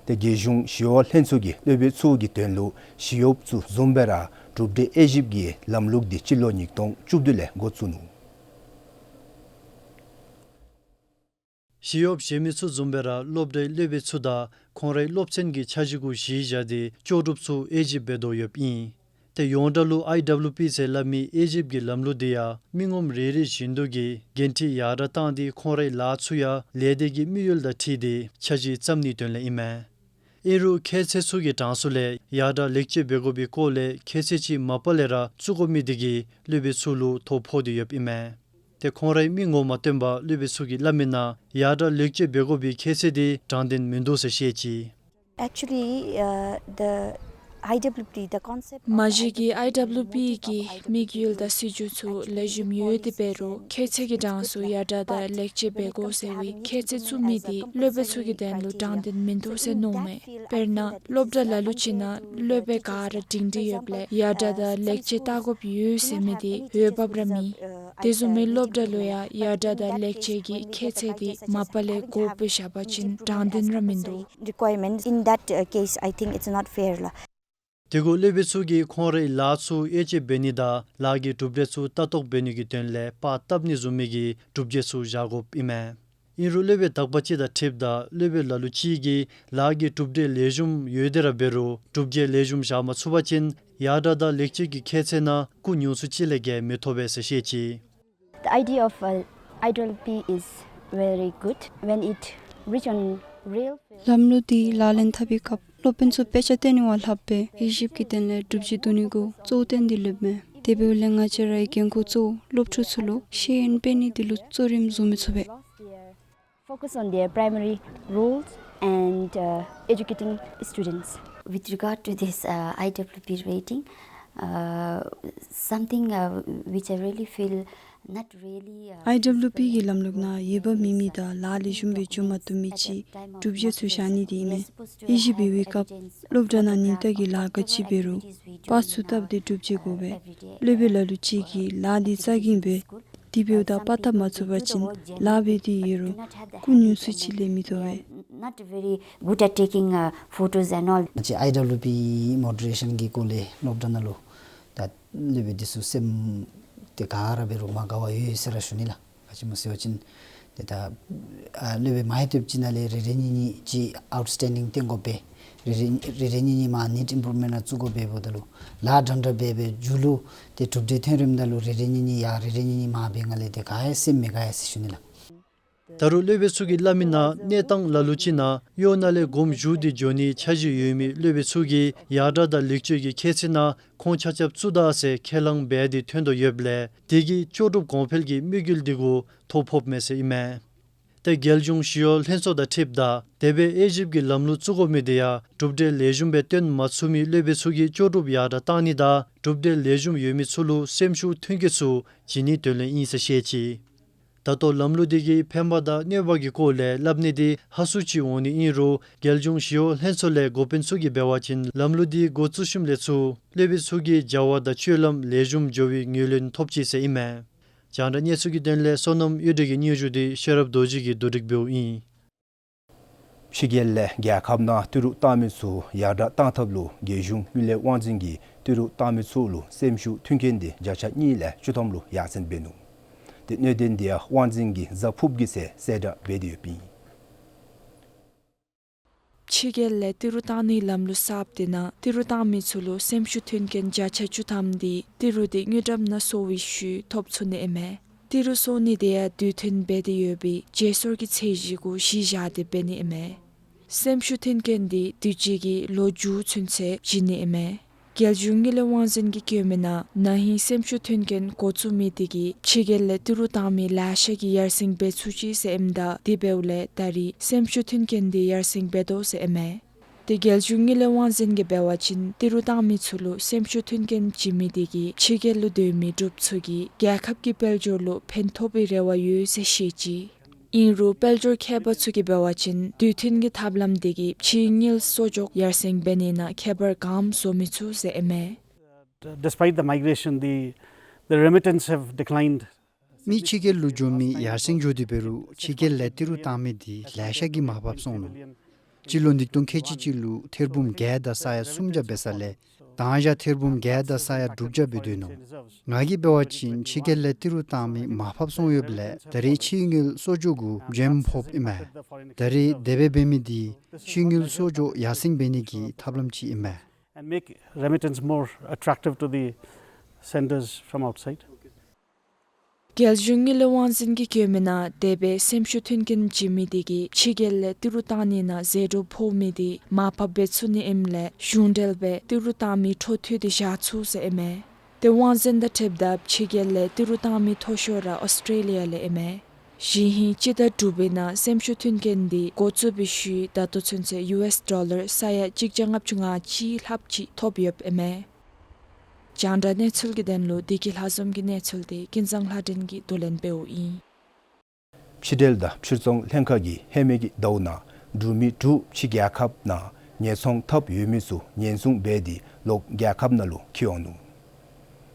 ཏེ་རྒྱལ་གཞུང་ཞི་གཡོག་ལྷན་ཚོགས་ཀྱིས་སློབ་དཔོན་ཚུ་གི་དོན་ལུ་ཞི་གཡོགཔ་ཚུ་བཟུམ་སྦེ་ར་གྲུབ་འབྲས་དབྱེ་ཞིབ་ཀྱི་ལམ་ལུགས་དེ་སྤྱི་ལོ་ཉིས་སྟོང་བཅུ་བདུན་ལས་འགོ་བཙུགས་ནུག། ཞི་གཡོགཔ་གཞན་མི་ཚུ་བཟུམ་སྦེ་ར་སློབ་གྲྭའི་སློབ་དཔོན་ཚུ་དང་ཁོང་རའི་སློབ་ཚན་གྱི་འཆར་གཞི་གུ་གཞི་བཞག་སྟེ་ལྕོགས་གྲུབ་ཚུ་དབྱེ་ཞིབ་འབད་དོ་ཡོདཔ་ཨིན། ཏེ་ཡོངས་གྲགས་ལུ་ཨའི་ཌབ་ལུ་པི་ཟེར་སླབ་མི་དབྱེ་ཞིབ་ཀྱི་ལམ་ལུགས་དེ་ཡང་མི་ངོམ་རེ་རེ་བཞིན་དུ་གི་འགན་འཁྲི་ཡར་དྲག་བཏང་སྟེ་ཁོང་རའི་ལཱ་ཚུ་ཡང་ལས་སྡེ་གི་དམིགས་ཡུལ་དང་འཁྲིལ་ཏེ་འཆར་གཞི་བརྩམ་ནིའི་དོན་ལས་ཨིན་མས། ཨིན་རུང་ཁྱད་ཚད་ཚུ་གི་གྲངས་སུ་ལས་ཡར་དྲག་ལེགས་བཅོས་འབད་དགོ་པའི་སྐོར་ལས་ཁྱད་ཚད་ཅིག་མ་པ་ལས་ར་བཙུགས་དགོ་མི་དེ་གིས་སློབ་དཔོན་ཚུ་ལུ་དོ་ཕོག་སྟེ་ཡོདཔ་ཨིན་མས། ཏེ་ཁོང་རའི་མིང་ངོ་མ་སྟོན་པར་སློབ་དཔོན་ཚུ་གིས་སླབ་མི་ནང་ཡར་དྲག་ལེགས་བཅོས་འབད་དགོ་པའི་ཁྱད་ཚད་དེ་དྲང་བདེན་མིན་འདུག་ཟེར་བཤད་ཅི། Actually, uh, the I W P, the concept མ་གཞི་གི་ཨའི་ཌབ་ལུ་པི་གི་དམིགས་ཡུལ་དང་སྲིད་བྱུས་ཚུ་ལེགས་ཤོམ་ཡོད་དེ་འབད་རུང་ཁྱད་ཚད་ཀྱི་གྲངས་སུ་ཡར་དྲག་དང་ལེགས་བཅོས་འབད་དགོ་ཟེར་བའི་ཁྱད་ཚད་བཙུགས་མི་དེ་སློབ་དཔོན་ཚུ་གི་དོན་ལུ་དྲང་བདེན་མིན་འདུག་ཟེར་མནོཝ་མས། དཔེར་ན་སློབ་གྲྭ་ལ་ལུ་ཅིག་ནང་སློབ་དཔོན་ག་ར་སྒྲིང་སྒྲི་ཡོདཔ་ལས་ཡར་དྲག་དང་ལེགས་བཅོས་བལྟ་དགོཔ་ཡོད་ཟེར་མི་དེ་འོས་འབབ་ར་མེད། དེ་བཟུམ་མའི་སློབ་གྲྭ་ལུ་ཡང་ཡར་དྲག་དང་ལེགས་བཅོས་ཀྱི་ཁྱད་ཚད་དེ་མ་པ་ལས་དགོཔ་སྦེ་བཞག་པ་ཅིན་དྲང་བདེན་ར་མིན་འདུག། Requirements. In that, uh, case, I think it's not fair ལགས། དེ་གུ་སློབ་དཔོན་ཚུ་གིས་ཁོང་རའི་ལཱ་ཚུ་དབྱེ་དཔྱད་འབད་ནི་དང་ལཱ་གི་གྲུབ་འབྲས་ཚུ་ལྟ་རྟོག་འབད་ནི་གི་དོན་ལས་པར་བཏབ་ནི་བཟུམ་མའི་གི་གྲུབ་འབྲས་ཚུ་བཞག་དགོཔ་ཨིན་མས། ཨིན་རུང་སློབ་དཔོན་དག་པ་ཅིག་དང་འཁྲིལཝ་ད་སློབ་དཔོན་ལ་ལུ་ཅིག་གིས་ལཱ་གི་གྲུབ་འབྲས་ལེགས་ཤོམ་ཡོད་དེ་ར་འབད་རུང་གྲུབ་འབྲས་ལེགས་ཤོམ་བཞག་མ་ཚུགས་པ་ཅིན་ཡར་དྲག་དང་ལེགས་བཅོས་ཀྱི་ཁྱད་ཚད་ནང་སྐུ་ཉུང་སུ་ཅིག་ལས་བརྒལ་མི་ཐོབ་པས་ཟེར་བཤད་ཅི། The idea of, uh, I W P is very good when it reach on real field. ལམ་ལུགས་འདི་ལག་ལེན་འཐབ་པའི་སྐབས་སློབ་དཔོན་ཚུ་དཔེ་ཆ་སྟོན་ནི་བ་ལྷགཔ་སྦེ་དབྱེ་ཞིབ་ཀྱི་དོན་ལས་གྲུབ་འབྲས་བསྡུ་ནི་གུ་གཙོ་བོ་བཏོན་ཏེ་ལྷོདཔ་མས། དེ་འབདཝ་ལས་ང་བཅས་རའི་འགན་ཁུར་གཙོ་བོ་སློབ་ཕྲུག་ཚུ་ལུ་ཤེས་ཡོན་སྤེལ་ནི་དེ་ལུ་གཙོ་རིམ་བཟུང་མི་ཚུགས་པས། Focus on their primary roles and, uh, educating students. With regard to this, uh, I W P rating, uh, something, uh, which I really feel not really, uh, ཨའི་ཌབ་ལུ་པི་གི་ལམ་ལུགས་ནང་འོས་འབབ་མེད་མི་དང་ལཱ་ལེགས་ཤོམ་སྦེ་འགྱོ་མ་བཏུབ་མི་ཅིག་གྲུབ་འབྲས་ཚུ་བཞག་ནི་དེ་ཨིན་མས། དབྱེ་ཞིབ་འབད་བའི་སྐབས་སློབ་གྲྭ་ནང་ཉིན་ལྟར་གྱི་ལཱ་ག་ཅི་འབད་རུང་པར་ཚུ་བཏབ་སྟེ་གྲུབ་འབྲས་དགོ་པས། སློབ་དཔོན་ལ་ལུ་ཅིག་གིས་ལཱ་འདི་རྩ་འགེངས་འབད། དེ་འབདཝ་ད་པར་བཏབ་མ་ཚུགས་པ་ཅིན་ལཱ་འབད་དེ་ཡོད་རུང་སྐུ་ཉུང་སུ་ཅིག་ལས་མི་ཐོབ་པས། Not very good at taking, uh, photos and all. ང་བཅས་ཨའི་ཌབ་ལུ་པི་མོ་ཌི་རེ་ཤཱན་གྱི་སྐོར་ལས་སློབ་གྲྭ་ནང་ལུ་ད་སློབ་དཔོན་འདི་ཚུ་སེམས་དེ་ག་ར་འབད་རུང་མ་དགའ་བར་ཡོད་ཟེར་ར་ཞུ་ནི་ལགས། ག་ཅི་སྨོ་ཟེར་བ་ཅིན་ཏེ་ད་ཨ་སློབ་དཔོན་མང་ཡང་ཐོབ་ཅིག་ནང་ལས་རེ་རེ་གཉིས་གཉིས་ཅིག་ཨའུཊ་སི་ཊེན་ཌིང་བཏོན་དགོ་པས། རེ་རེ་རེ་རེ་གཉིས་གཉིས་མར་ནིཌ་ཨིམ་པུརུབ་མེནཊ་ནང་བཙུགས་དགོ་པས། འབདཝ་ད་ལུ་ལཱ་འདྲན་འདྲ་འབད་འབད་མཇུག་ལུ་ཏེ་གྲུབ་འབྲས་ཐོན་རནམ་ད་ལུ་རེ་རེ་གཉིས་གཉིས་ཡར་རེ་རེ་གཉིས་གཉིས་མར་འབད་ནི་ལས་ཏེ་ག་ཡང་སེམས་མི་དགའ་ཡ་ཟེར་ཞུ་ནི་ལགས། ད་རུང་སློབ་དཔོན་ཚུ་གིས་སླབ་མི་ནང་གནས་སྟངས་ལ་ལུ་ཅིག་ནང་གཡོག་ནང་ལས་དགོངསམ་ཞུ་སྟེ་འགྱོ་ནིའི་འཆར་གཞི་ཡོད་མི་སློབ་དཔོན་ཚུ་གིས་ཡར་དྲག་དང་ལེགས་བཅོས་ཀྱི་ཁྱད་ཚད་ནང་ཁོང་ཆ་ཁྱབ་བཙུགས་ད་ཟེར་ཁས་བླངས་འབད་དེ་ཐོན་དོ་ཡོདཔ་ལས་དེ་གིས་ལྕོགས་གྲུབ་གོང་འཕེལ་གྱི་དམིགས་ཡུལ་དེ་གུ་ཐོ་ཕོགཔ་མས་ཟེར་ཨིན་མས། ཏེ་རྒྱལ་གཞུང་ཞི་གཡོག་ལྷན་ཚོགས་དང་འཁྲིལཝ་ད་དེ་སྦེ་དབྱེ་ཞིབ་ཀྱི་ལམ་ལུགས་བཙུགས་དགོ་མི་དེ་ཡང་གྲུབ་འབྲས་ལེགས་ཤོམ་སྦེ་སྟོན་མ་ཚུགས་མི་སློབ་དཔོན་ཚུ་གི་ལྕོགས་གྲུབ་ཡར་དྲག་བཏང་ནི་དང་གྲུབ་འབྲས་ལེགས་ཤོམ་ཡོད་མི་ཚུ་ལུ་སེམས་ཤུགས་མཐུན་རྐྱེན་ཚུ་བྱིན་ནིའི་དོན་ལས་ཨིན་ཟེར་བཤད་ཅི། ད་ལྟོ་ལམ་ལུགས་དེ་གི་ཕན་པ་དང་གནོད་པ་གི་སྐོར་ལས་སླབ་ནི་དེ་ཧ་སུ་ཅིག་འོང་ནི་ཨིན་རུང་རྒྱལ་གཞུང་ཞི་གཡོག་ལྷན་ཚོགས་ལས་འགོ་དཔོན་ཚུ་གིས་འབད་བ་ཅིན་ལམ་ལུགས་དེ་འགོ་བཙུགས་ཞིནམ་ལས་ཚུར་སློབ་དཔོན་ཚུ་གི་བྱ་བ་དང་སྤྱོད་ལམ་ལེགས་ཤོམ་འགྱོ་བའི་ངོས་ལེན་ཐོབ་ཅི་ཟེར་ཨིན་མས། རྒྱང་བསྒྲགས་གནས་ཚུལ་གྱི་དོན་ལས་བསོད་ནམས་གཡུ་སྒྲོན་གྱི་སྙན་ཞུ་དེ་ཤེས་རབ་རྡོ་རྗེ་གིས་བསྡུ་སྒྲིག་འབདཝ་ཨིན། ཕྱི་རྒྱལ་ལས་རྒྱལ་ཁབ་ནང་ཏི་རུ་བཏང་མི་ཚུ་ཡར་དྲག་བཏང་ཐབས་ལུ་རྒྱལ་གཞུང་དངུལ་ལས་དབང་འཛིན་གྱིས་ཏི་རུ་བཏང་མི་ཚུ་ལུ་སེམས་ཤུགས་མཐུན་རྐྱེན་དེ་བརྒྱ་ཆ་གཉིས་ལས་བཅུ་ཐམ་ལུ་ཡར་སེང་འབད་ནུག། ཏེ་གནད་དོན་དེ་ཡང་དབང་འཛིན་གྱི་གཟའ་ཕུརཔ་གི་ཚེ་གསལ་བསྒྲགས་འབད་དེ་ཡོདཔ་ཨིན། ཕྱི་རྒྱལ་ལས་ཏི་རུ་བཏང་ནིའི་ལམ་ལུགས་གསརཔ་དེ་ནང་ཏི་རུ་བཏང་མི་ཚུ་ལུ་སེམས་ཤུགས་མཐུན་རྐྱེན་བརྒྱ་ཆ་བཅུ་ཐམ་དེ་ཏི་རུ་དེ་དངུལ་ཀྲམ་ནང་སོར་བའི་ཤུལ་ཐོབ་ཚུགས་ནི་ཨིན་མས། ཏི་རུ་སོར་ནི་དེ་ཡང་དུས་མཐུན་འབད་དེ་ཡོད་པའི་བརྗེ་སོར་གྱི་ཚད་གཞི་གུ་གཞི་བཞག་སྟེ་འབད་ནི་ཨིན་མས། སེམས་ཤུགས་མཐུན་རྐྱེན་དེ་དུས་ཅི་གི་ལོ་མཇུག་ཚུན་ཚོད་བྱིན་ནི་ཨིན་མས། རྒྱལ་གཞུང་དངུལ་ལས་དབང་འཛིན་གྱིས་བཀོད་མི་ནང་ན་ཧིང་སེམས་ཤུགས་མཐུན་རྐྱེན་འགོ་བཙུགས་མི་དེ་གིས་ཕྱི་རྒྱལ་ལས་ཏི་རུ་བཏང་མི་ལེ་ཤ་གིས་ཡར་སེང་འབད་ཚུགས་ཅི་ཟེར་ཨིནམ་ད་དེ་འབདཝ་ལས་ད་རེས་སེམས་ཤུགས་མཐུན་རྐྱེན་དེ་ཡར་སེང་འབད་དོ་ཟེར་ཨིན་མས། ཏེ་རྒྱལ་གཞུང་དངུལ་ལས་དབང་འཛིན་གྱིས་འབད་བ་ཅིན་ཏི་རུ་བཏང་མི་ཚུ་ལུ་སེམས་ཤུགས་མཐུན་རྐྱེན་བྱིན་མི་དེ་གིས་ཕྱི་རྒྱལ་ལུ་སྡོད་མི་འབྲུགཔ་ཚུ་གིས་རྒྱལ་ཁབ་ཀྱི་དཔལ་འབྱོར་ལུ་ཕན་ཐོགས་པའི་རེ་བ་ཡོད་ཟེར་བཤད་ཅི། ཨིན་རུང་དཔལ་འབྱོར་མཁས་པ་ཚུ་གིས་འབད་བ་ཅིན་དུས་མཐུན་གྱི་ཐབས་ལམ་དེ་གིས་ཕྱིའི་དངུལ་གསོག་འཇོག་ཡར་སེང་འབད་ནི་ནང་ཁྱད་པར་གང་བཟོ་མི་ཚུགས་ཟེར་ཨིན་མས། Despite the migration, the, the remittance have declined. མི་ཕྱི་རྒྱལ་ལུ་འགྱོ་མི་ཡར་སེང་འགྱོ་དེ་འབད་རུང་ཕྱི་རྒྱལ་ལས་ཏི་རུ་བཏང་མི་དེ་ལེ་ཤ་གིས་མར་ཕབ་སོང་ནུག། སྤྱི་ལོ་ཉིས་སྟོང་ཁལ་གཅིག་གཅིག་ལུ་ཐེར་འབུམ་བརྒྱད་དང་ས་ཡ་སུམ་བརྒྱ་འབད་ས་ལས་ད་རེས་ཐེར་འབུམ་བརྒྱད་དང་ས་ཡ་དྲུག་བརྒྱ་འབད་སྡོད་ནུག། ང་གིས་འབད་བ་ཅིན་ཕྱི་རྒྱལ་ལས་ཏི་རུ་བཏང་མི་མར་ཕབ་སོང་ཡོདཔ་ལས་ད་རེས་ཕྱིའི་དངུལ་གསོག་འཇོག་གུ་འཇམ་ཕོགཔ་ཨིན་མས། ད་རེས་དེ་སྦེ་འབད་མི་དེ་ཕྱིའི་དངུལ་གསོག་འཇོག་ཡར་སེང་འབད་ནི་གི་ཐབས་ལམ་ཅིག་ཨིན་མས། And make remittance more attractive to the senders from outside. རྒྱལ་གཞུང་དངུལ་ལས་དབང་འཛིན་གྱིས་བཀོད་མི་ནང་དེ་སྦེ་སེམས་ཤུགས་མཐུན་རྐྱེན་བྱིན་མི་དེ་གིས་ཕྱི་རྒྱལ་ལས་ཏི་རུ་བཏང་ནི་ནང་ཟད་འགྲོ་ཕོག་མི་དེ་མར་ཕབ་འབད་ཚུགས་ནི་ཨིནམ་ལས་གཞུང་འབྲེལ་སྦེ་ཏི་རུ་བཏང་མི་འཕྲོ་མཐུད་དེ་བཞག་ཚུགས་ཟེར་ཨིན་མས། ཏེ་དབང་འཛིན་དང་འཁྲིལཝ་ད་ཕྱི་རྒྱལ་ལས་ཏི་རུ་བཏང་མི་མཐོ་ཤོས་ར་ཨོསི་ཊེ་ལི་ཡ་ལས་ཨིན་མས། གཞེས་ཧིང་སྤྱི་ཟླ་དྲུག་པའི་ནང་སེམས་ཤུགས་མཐུན་རྐྱེན་དེ་འགོ་བཙུགས་པའི་ཤུལ་ད་ལྟོ་ཚུན་ཚོད་ཡུ་ཨེསི་ཌོ་ལར་ས་ཡ་གཅིག་བརྒྱ་ལྔ་བཅུ་ང་གཅིག་ལྷགཔ་ཅིག་ཐོབ་ཡོདཔ་ཨིན་མས། རྒྱང་བསྒྲགས་གནས་ཚུལ་གྱི་དོན་ལུ་བདེ་སྐྱིད་ལྷ་འཛོམས་ཀྱི་གནས་ཚུལ་དེ་ཀུན་བཟང་ལྷ་སྒྲོན་གྱིས་བསྡུ་ལེན་འབདཝ་ཨིན། ཕྱི་འབྲེལ་དང་ཕྱིར་ཚོང་ལྷན་ཁག་གིས་ཧེ་མའི་གི་ཟླཝ་ནང་འབྲུག་མི་དྲུག་ཕྱི་རྒྱལ་ཁབ་ནང་ཉེན་སྲུང་ཐབས་ཡོད་མི་ཚུ་ཉེན་སྲུང་འབད་དེ་ལོག་རྒྱལ་ཁབ་ནང་ལུ་འཁྱིད་འོང་ནུག།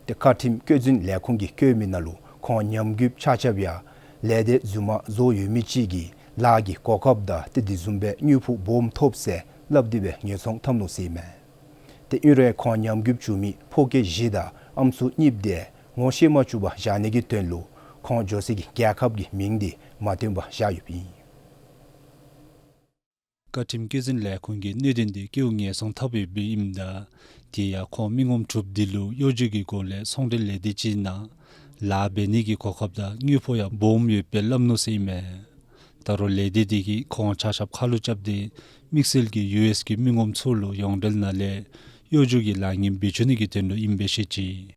ཏེ་བཀའ་ཁྲིམས་བཀོད་འཛིན་ལས་ཁུངས་ཀྱིས་བཀོད་མི་ནང་ལུ་ཁོང་ཉམས་རྒུདཔ་ཆ་ཁྱབ་ཡང་ལས་སྡེ་རྫུན་མ་བཟོ་ཡོད་མི་ཅིག་གིས་ལཱ་གི་གོ་སྐབས་དང་ཏེ་དེ་བཟུམ་སྦེ་དངུལ་ཕོགས་སྦོམ་ཐོབ་ཟེར་སླབ་སྟེ་སྦེ་ཉེན་སྲུང་འཐབ་ནུག་ཟེར་ཨིན་མས། ཏེ་ཨིན་རུང་ཁོང་ཉམས་རྒུདཔ་བྱུང་མི་ཕོ་སྐྱེས་བཞི་དང་ཨམ་སྲུ་གཉིསཔོ་དེ་ངོ་ཤེས་མ་བཅུག་པར་བཞག་ནི་གི་དོན་ལུ་ཁོང་འགྱོ་སའི་གི་རྒྱལ་ཁབ་ཀྱི་མིང་དེ་མ་སྟོན་པར་བཞག་ཡོདཔ་ཨིན། བཀའ་ཁྲིམས་བཀོད་འཛིན་ལས་ཁུངས་ཀྱིས་གནད་དོན་དེ་སྐྱེ་བོ་ཉེན་སྲུང་ཐབས་ཡོདཔ་ཨིནམ་ད་དེ་ཡང་ཁོང་མི་ངོམ་དྲུག་དེ་ལུ་གཡོ་སྒྱུ་གི་སྒོ་ལས་ཚོང་འབྲེལ་ལས་སྡེ་ཅིག་ནང་ལཱ་འབད་ནི་གི་གོ་སྐབས་དང་དངུལ་ཕོགས་ཡང་སྦོམ་ཡོདཔ་སྦེ་སླབ་ནུག་ཟེར་ཨིན་མས། ད་རུང་ལས་སྡེ་དེ་གིས་ཁོང་ཆ་ཁྱབ་ཁ་ལུ་རྐྱབ་སྟེ་དམིགས་བསལ་གྱིས་ཡུ་ཨེསི་གི་མི་ངོམ་ཚུ་ལུ་ཡོངས་འབྲེལ་ནང་ལས་གཡོ་སྒྱུ་གི་ལཱ་ངན་འབད་བཅུག་ནི་གི་དོན་ལུ་ཨིནམ་སྦེ་བཤད་ཅི།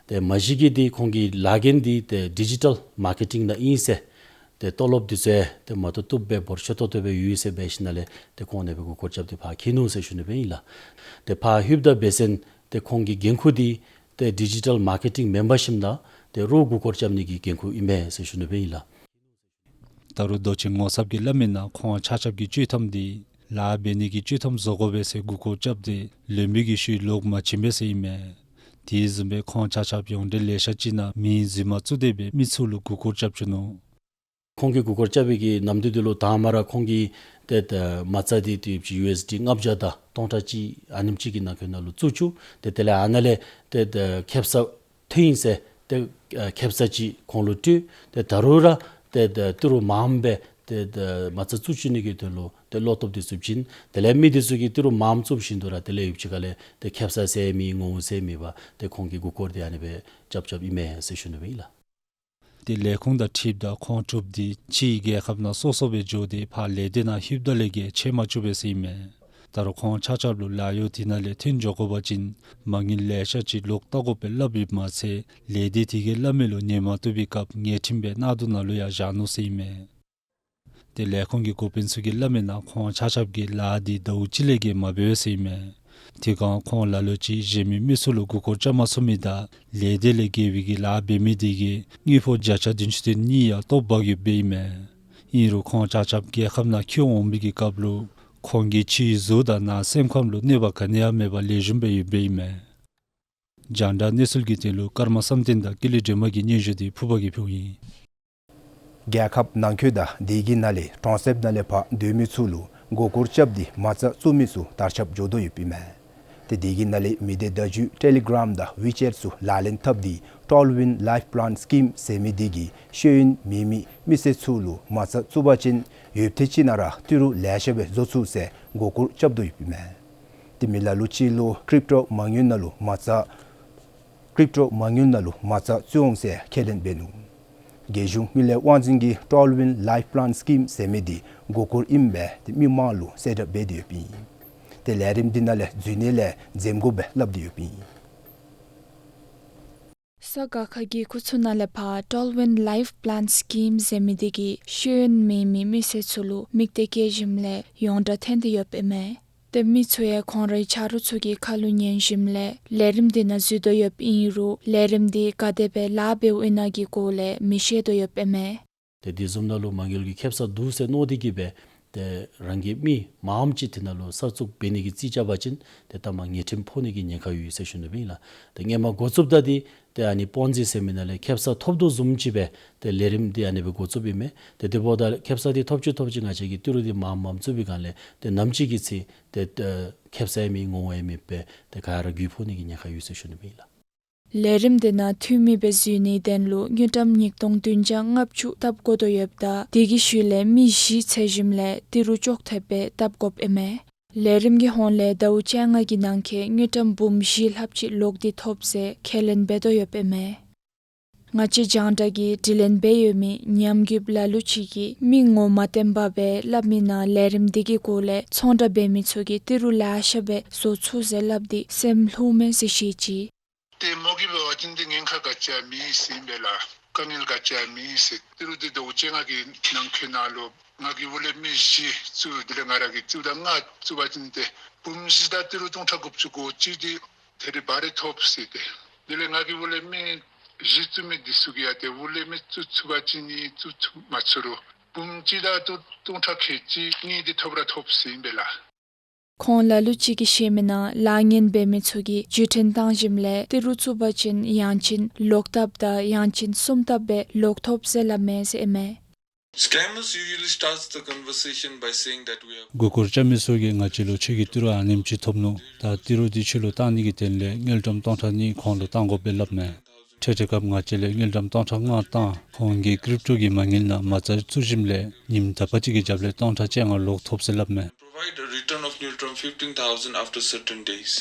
ཏེ་མ་གཞི་གིས་འདི་ཁོང་གི་ལཱ་འགན་འདི་ཏེ་ཌི་ཇི་ཊལ་མར་ཀེ་ཊིང་ནང་ཨིན་ཟེར། ཏེ་ཏོ་ལོབ་འདི་ཚུ་ཡང་ཏེ་མ་བཏུབ་བཏུབ་སྦེ་འབོར་ཆེ་ཏོག་ཏོ་སྦེ་ཡོད་ཟེར་འབད་ཞིནམ་ལས་ཏེ་ཁོང་ནཱ་སྦེ་མགུ་སྐོར་རྐྱབ་སྟེ་ཕར་འཁྱིད་ནུག་ཟེར་ཞུ་ནི་སྦེ་ཨིན་ལགས། ཏེ་ཕར་ལྷོདཔ་ད་འབད་ཟེར་ཏེ་ཁོང་གི་འགན་ཁུར་འདི་ཏེ་ཌི་ཇི་ཊལ་མར་ཀེ་ཊིང་མེན་པར་ཞིནམ་ད་ཏེ་རོགས་མགུ་སྐོར་རྐྱབ་ནི་གི་འགན་ཁུར་ཨིན་མས་ཟེར་ཞུ་ནི་སྦེ་ཨིན་ལགས། ད་རུང་མདོ་ཆེན་ངོ་ཚབ་ཀྱིས་སླབ་མི་ནང་ཁོང་ཆ་ཁྱབ་ཀྱི་ཆོག་ཐམ་འདི་ལཱ་འབད་ནི་གི་ཆོག་ཐམ་བཟོ་དགོ་པས་ཟེར་མགུ་སྐོར་རྐྱབ་སྟེ་ལོན་པའི་གི་ཤུལ་ལོག་མ་བྱིན་པས་ཟེར་ཨིན་མས། དེ་བཟུམ་སྦེ་ཁོང་ཆ་ཁྱབ་ཡོངས་འབྲེལ་ལས་ཤག་ཅིག་ནང་མིང་རྫུན་མ་བཙུགས་ཏེ་སྦེ་མི་ཚུ་ལུ་མགུ་སྐོར་རྐྱབ་བཅུག་ནུག། ཁོང་གིས་མགུ་སྐོར་རྐྱབ་པའི་གི་ནམ་དུས་འདི་ལུ་དང་པ་ར་ཁོང་གིས་ཏེ་ཏེ་མ་རྩ་འདི་ཏེ་ཡུ་ཨེསི་ཌི་ལྔ་བརྒྱ་དང་སྟོང་ཕྲག་གཅིག་ཨ་ནེམ་ཅིག་གི་ནང་འཁོད་ནང་ལུ་བཙུགས་བཅུག། ཏེ་དེ་ལས་ཨ་ནཱ་ལས་ཏེ་ཏེ་ཁེབ་ས་ཐོན་ཡི་ཟེར་ཏེ་ཨ་ཁེབ་ས་ཅིག་ཁོང་ལུ་སྤྲོད། ཏེ་ད་རུང་ར་ཏེ་ཏེ་ཏི་རུ་མངམ་སྦེ་ཏེ་ཏེ་མ་རྩ་བཙུགས་བཅུག་ནི་གི་དོན་ལུ་ཏེ་བློ་སྟོབས་འདི་ཚུ་བྱིན། དེ་ལས་མི་འདི་ཚུ་གིས་ཏི་རུ་མངམ་བཙུགས་བཞིན་དུ་ར་དེ་ལས་ཡུདཔ་ཅིག་ཁ་ལས་ཏེ་ཁེབ་ས་ཟེར་མེད་ངོ་བོ་ཟེར་མེད་པར་ཏེ་ཁོང་གིས་མགུ་སྐོར་འདི་ཨ་ནི་སྦེ་རྐྱབ་རྐྱབ་ཨིན་མས་ཟེར་ཞུ་ནི་སྦེ་ཨིན་ལགས། ཏེ་ལས་ཁུངས་དང་འཁྲིལཝ་ད་ཁོང་དྲུག་འདི་ཕྱིའི་རྒྱལ་ཁབ་ནང་སོ་སོ་སྦེ་འགྱོ་སྟེ་ཕར་ལས་སྡེ་ནང་ལྷོདཔ་ད་ལས་ཀྱི་ཆད་མ་བཅུག་པས་ཟེར་ཨིན་མས། ད་རུང་ཁོང་ཆ་ཁྱབ་ལུ་ལཱ་གཡོག་དེ་ནང་ལས་ཐོན་འགྱོ་དགོ་པ་ཅིན་མ་དངུལ་ལེ་ཤ་ཅིག་ལོག་བལྟ་དགོ་པས་སླབ་ཡོདཔ་མ་ཚད་ལས་སྡེ་དེ་གིས་སླབ་མི་ལུ་ཉན་མ་བཏུབ་པའི་སྐབས་ཉེས་ཁྲིམས་སྦེ་གནག་དུང་ནང་ལུ་ཡང་བཞག་ནུག་ཟེར་ཨིན་མས། ཏེ་ལས་ཁུངས་ཀྱི་འགོ་དཔོན་ཚུ་གིས་སླབ་མིའི་ནང་ཁོང་ཆ་ཁྱབ་ཀྱིས་ལཱ་འདི་ཟླཝ་གཅིག་ལས་བརྒལ་མ་འབད་བས་ཟེར་ཨིན་མས། དེ་སྒང་ཁོང་ལ་ལུ་ཅིག་གཞན་མི་མི་ཚུ་ལུ་མགུ་སྐོར་རྐྱབ་མ་ཚུགས་མི་དང་ལས་སྡེ་ལས་བརྒལ་བའི་གི་ལཱ་འབད་མི་དེ་གིས་དངུལ་ཕོགས་བརྒྱ་ཆ་བདུན་ཅུ་དོན་གཉིས་ཡང་སྟོབ་འབག་ཡོདཔ་ཨིན་མས། ཨིན་རུང་ཁོང་ཆ་ཁྱབ་རྒྱལ་ཁབ་ནང་འཁྱིད་འོང་བའི་གི་སྐབས་ལུ་ཁོང་གི་ཕྱིའི་གཟུགས་དང་ནང་སེམས་ཁམས་ལུ་གནོད་པ་ག་ནི་ཡང་མེད་པར་ལེགས་ཤོམ་སྦེ་ཡོདཔ་ཨིན་མས། རྒྱང་བསྒྲགས་གནས་ཚུལ་གྱི་དོན་ལུ་ཀརྨ་བསམ་གཏན་དང་ཀུན་ལེགས་སྒྲོལ་མ་གི་སྙན་ཞུ་འདི་ཕུརཔ་གིས་ཕུལཝ་ཨིན། རྒྱལ་ཁབ་ནང་འཁོད་དང་དེ་གི་ནང་ལས་གྲོང་གསེབ་ནང་ལས་ཕར་སྡོད་མི་ཚུ་ལུ་མགུ་སྐོར་རྐྱབ་སྟེ་མ་རྩ་བཙུགས་མི་ཚུ་དར་ཁྱབ་འགྱོ་དོ་ཡོདཔ་ཨིན་མས། ཏེ་དེ་གི་ནང་ལས་མི་སྡེ་བརྡ་བརྒྱུད་ཊེ་ལི་གརམ་དང་ཝི་ཅེཊ་ཚུ་ལག་ལེན་འཐབ་སྟེ་ཊཱོལ་ཝིན་ལའིཕ་པླཱན་སི་ཀིམ་ཟེར་མི་དེ་གིས་ཤེས་ཡོན་མེད་མི་མི་སེར་ཚུ་ལུ་མ་རྩ་བཙུགས་པ་ཅིན་ཡོདཔ་ཐེངས་གཅིག་ནང་ར་ཏི་རུ་ལེ་ཤ་སྦེ་བཟོ་ཚུགས་ཟེར་མགུ་སྐོར་རྐྱབ་དོ་ཡོདཔ་ཨིན་མས། ཏེ་མི་ལ་ལུ་ཅིག་ལུ་ཀྲིབ་ཊོ་མ་དངུལ་ནང་ལུ་མ་རྩ་ཀྲིབ་ཊོ་མ་དངུལ་ནང་ལུ་མ་རྩ་བཙུགས་འོང་ཟེར་ཁས་ལེན་འབད་ནུག། རྒྱལ་གཞུང་དངུལ་ལས་དབང་འཛིན་གྱིས་ཊཱོལ་ཝིན་ལའིཕ་པླཱན་སི་ཀིམ་ཟེར་མི་འདི་མགུ་སྐོར་ཨིནམ་སྦེ་ཏེ་མི་མང་ལུ་གསལ་བསྒྲགས་འབད་དེ་ཡོདཔ་ཨིན། ཏེ་ལས་རིམ་འདི་ནང་ལས་འཛུལ་ནི་ལས་འཛེམ་དགོ་པས་སླབ་སྟེ་ཡོདཔ་ཨིན། ས་ག་ཁ་གི་ཁུལ་ཚུ་ནང་ལས་ཕར་ཊཱོལ་ཝིན་ལའིཕ་པླཱན་སི་ཀིམ་ཟེར་མི་འདི་གིས་ཤེས་ཡོན་མེད་མི་མི་སེར་ཚུ་ལུ་དམིགས་གཏད་བསྐྱེད་ཞིནམ་ལས་ཡོངས་གྲགས་ཐོན་ཏེ་ཡོདཔ་ཨིན་མས། ཏེ་མི་ཚུ་ཡང་ཁོང་རའི་ཆ་རོགས་ཚུ་གི་ཁ་ལུ་ཉན་ཞིནམ་ལས་ལས་རིམ་འདི་ནང་འཛུལ་དོ་ཡོདཔ་ཨིན་རུང་ལས་རིམ་འདི་ག་དེ་སྦེ་ལཱ་འབདཝ་ཨིན་ན་གི་སྐོར་ལས་མི་ཤེས་དོ་ཡོདཔ་ཨིན་མས། ཏེ་དེ་བཟུམ་ནང་ལུ་མ་དངུལ་གྱི་ཁེབ་ས་འདུག་ཟེར་མནོ་སྟེ་གིས་སྦེ་ཏེ་རང་གི་མི་མངམ་ཅིག་དེ་ནང་ལུ་གསར་བཙུགས་འབད་ནི་གི་རྩིས་རྐྱབ་པ་ཅིན་ཏེ་ད་མ་ཉེས་ཁྲིམས་ཕོག་ནི་གི་ཉེན་ཁ་ཡོད་ཟེར་ཞུ་ནི་སྦེ་ཨིན་ལགས། ཏེ་སྔོན་མ་འགོ་བཙུགསཔ་ད་འདི་ཏེ་ཨ་ནི་པོན་ཛི་ཟེར་མི་ནང་ལས་ཁེབ་ས་ཐོབ་དོ་བཟུམ་ཅིག་སྦེ་ཏེ་ལས་རིམ་འདི་ཨ་ནི་སྦེ་འགོ་བཙུགསཔ་ཨིན་མས། ཏེ་དེ་འབདཝ་ད་ཁེབ་ས་འདི་ཐོབ་ཅི་ཐོབ་ཅི་ང་བཅས་ཀྱིས་ཏི་རུ་འདི་མངམ་མངམ་བཙུགས་པའི་སྒང་ལས་ཏེ་ནམ་ཅིག་གི་ཚེ་ཏེ་ཁེབ་ས་ཡང་མེད་ངོ་བོ་ཡང་མེདཔ་སྦེ་ཏེ་ག་ར་རྒུད་ཕོག་ནི་གི་ཉེན་ཁ་ཡོད་ཟེར་ཞུ་ནི་སྦེ་ཨིན་ལགས། ལས་རིམ་འདི་ནང་འཐུས་མི་སྦེ་འཛུལ་ནིའི་དོན་ལུ་དངུལ་ཀྲམ་ཉིས་སྟོང་བདུན་བརྒྱ་ལྔ་བཅུ་བཏབ་དགོ་དོ་ཡོདཔ་ད་དེ་གི་ཤུལ་ལས་མི་བཞི་འཚོལ་ཞིནམ་ལས་ཏི་རུ་ཅོག་འཐདཔ་སྦེ་བཏབ་དགོཔ་ཨིན་མས། ལས་རིམ་གྱི་ཧོངས་ལས་ཟླཝ་བཅོ་ལྔ་གི་ནང་འཁོད་དངུལ་ཀྲམ་འབུམ་བཞི་ལྷགཔ་ཅིག་ལོག་སྟེ་ཐོབ་ཟེར་ཁས་ལེན་འབད་དོ་ཡོདཔ་ཨིན་མས། ང་བཅས་རྒྱང་བསྒྲགས་ཀྱིས་དྲི་ལན་འབད་ཡོད་མི་ཉམས་རྒུདཔ་ལ་ལུ་ཅིག་གིས་མི་ངོ་མ་བསྟན་པ་སྦེ་སླབ་མིའི་ནང་ལས་རིམ་འདི་གི་སྐོར་ལས་ཚོང་བསྒྲགས་འབད་མི་ཚུ་གིས་ཏི་རུ་ལེ་ཤ་སྦེ་བཟོ་ཚུགས་ཟེར་སླབ་སྟེ་སེམས་ལྷོངམ་མས་ཟེར་བཤད་ཅི། ཏེ་མོ་གིས་འབད་བ་ཅིན་འདི་ཉེན་ཁ་ག་ཅི་ཡང་མེད་ཟེར་ཨིན་པས་ལགས། དཀའ་ངལ་ག་ཅི་ཡང་མེད་ཟེར། ཏི་རུ་འདི་ཟླཝ་བཅོ་ལྔ་གི་ནང་འཁོད་ནང་ལུ་ང་གིས་འོག་ལས་མི་བཞི་བཙུགས། དེ་ལས་ང་ར་གིས་བཙུགསཔ་ད་ལྔ་བཙུགས་པ་ཅིན་ཏེ་འབུམ་བཞི་དང་ཏི་རུ་སྟོང་ཕྲག་དགུ་བཅུ་གོ་གཅིག་འདི་ད་རིས་འབད་རུང་ཐོབ་ཟེར་ཏེ། དེ་ལས་ང་གིས་འོག་ལས་མི་བཞི་བཙུགས་མི་འདི་ཚུ་གིས་ཡང་ཏེ་འོག་ལས་མི་བཙུགས་ཚུགས་པ་ཅིན་ནི་བཙུགས་ཚུགས་མ་ཚུགས་རུང་འབུམ་གཅིག་དང་ཏི་རུ་སྟོང་ཕྲག་ཁལ་གཅིག་གཉིས་འདི་ཐོབ་ར་ཐོབ་ཟེར་ཨིན་པས་ལགས། ཁོང་ལ་ལུ་ཅིག་གིས་བཤད་མིའི་ནང་ལཱ་ངན་འབད་མི་ཚུ་གིས་བརྒྱུད་འཕྲིན་བཏང་ཞིནམ་ལས་ཏི་རུ་བཙུགས་པ་ཅིན་ཡང་ཅིན་ལོག་བཏབ་དང་ཡང་ཅིན་གསུམ་བཏབ་སྦེ་ལོག་ཐོབ་ཟེར་སླབ་མས་ཟེར་ཨིན་མས། Scammers usually starts the conversation by saying that we have མགུ་སྐོར་རྐྱབ་མི་ཚུ་གིས་ང་བཅས་ལུ་ཁྱོད་ཀྱིས་ཏི་རུ་ཨ་ནེམ་ཅིག་ཐོབ་ནུག། ད་ཏི་རུ་འདི་ཁྱོད་ལུ་བཏང་ནི་གི་དོན་ལས་དངུལ་ཀྲམ་སྟོང་ཕྲག་གཉིས་ཁོང་ལུ་བཏང་དགོ་པས་སླབ་མས། ཐེངས་ཐེངས་སྐབས་ང་བཅས་ལས་དངུལ་ཀྲམ་སྟོང་ཕྲག་ལྔ་བཏང་། ཁོང་གིས་ཀྲིབ་ཊོ་གི་མ་དངུལ་ནང་མ་རྩ་བཙུགས་ཞིནམ་ལས་ཉིནམ་དག་པ་ཅིག་གི་རྒྱབ་ལས་སྟོང་ཕྲག་བཅོ་ལྔ་ལོག་ཐོབ་ཟེར་སླབ་མས། Provide a return of neutron fifteen thousand after certain days.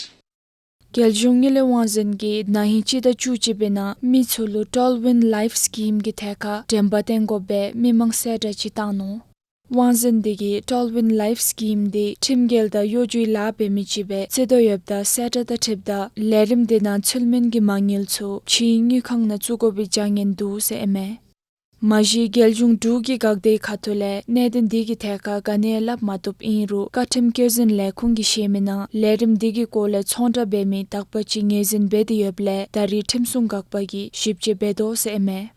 རྒྱལ་གཞུང་དངུལ་ལས་དབང་འཛིན་གྱིས་ན་ཧིང་སྤྱི་ཟླ་བཅུ་གཅིག་པའི་ནང་མི་ཚུ་ལུ་ཊཱོལ་ཝིན་ལའིཕ་སི་ཀིམ་གྱི་ཐད་ཁར་དྲན་པ་བསྟེན་དགོ་པའི་མི་མང་གསལ་བསྒྲགས་ཅིག་བཏང་ནུག། དབང་འཛིན་འདི་གིས་ཊཱོལ་ཝིན་ལའིཕ་སི་ཀིམ་འདི་ཁྲིམས་འགལ་དང་གཡོ་སྒྱུའི་ལཱ་འབད་མི་ཅིག་སྦེ་བརྩི་དོ་ཡོདཔ་ད་གསལ་བསྒྲགས་དང་འཁྲིལཝ་ད་ལས་རིམ་འདི་ནང་ཚུད་མིན་གྱི་མ་དངུལ་ཚུ་ཕྱིའི་དངུལ་ཁང་ནང་བཙུགས་དགོ་པའི་བྱ་ངན་འདུག་ཟེར་ཨིན་མས། མ་གཞི་རྒྱལ་གཞུང་འབྲུག་གི་འགག་སྡེའི་ཁ་ཐུག་ལས་གནད་དོན་འདི་གི་ཐད་ཁར་ག་ནི་ཡང་སླབ་མ་བཏུབ། ཨིན་རུང་བཀའ་ཁྲིམས་བཀོད་འཛིན་ལས་ཁུངས་ཀྱིས་བཤད་མིའི་ནང་ལས་རིམ་འདི་གི་སྐོར་ལས་ཚོང་བསྒྲགས་འབད་མི་དག་པ་ཅིག་ངོས་འཛིན་འབད་དེ་ཡོདཔ་ལས་ད་རིས་ཁྲིམས་སྲུང་འགག་པ་གིས་ཞིབ་དཔྱད་འབད་དོ་ཟེར་ཨིན་མས།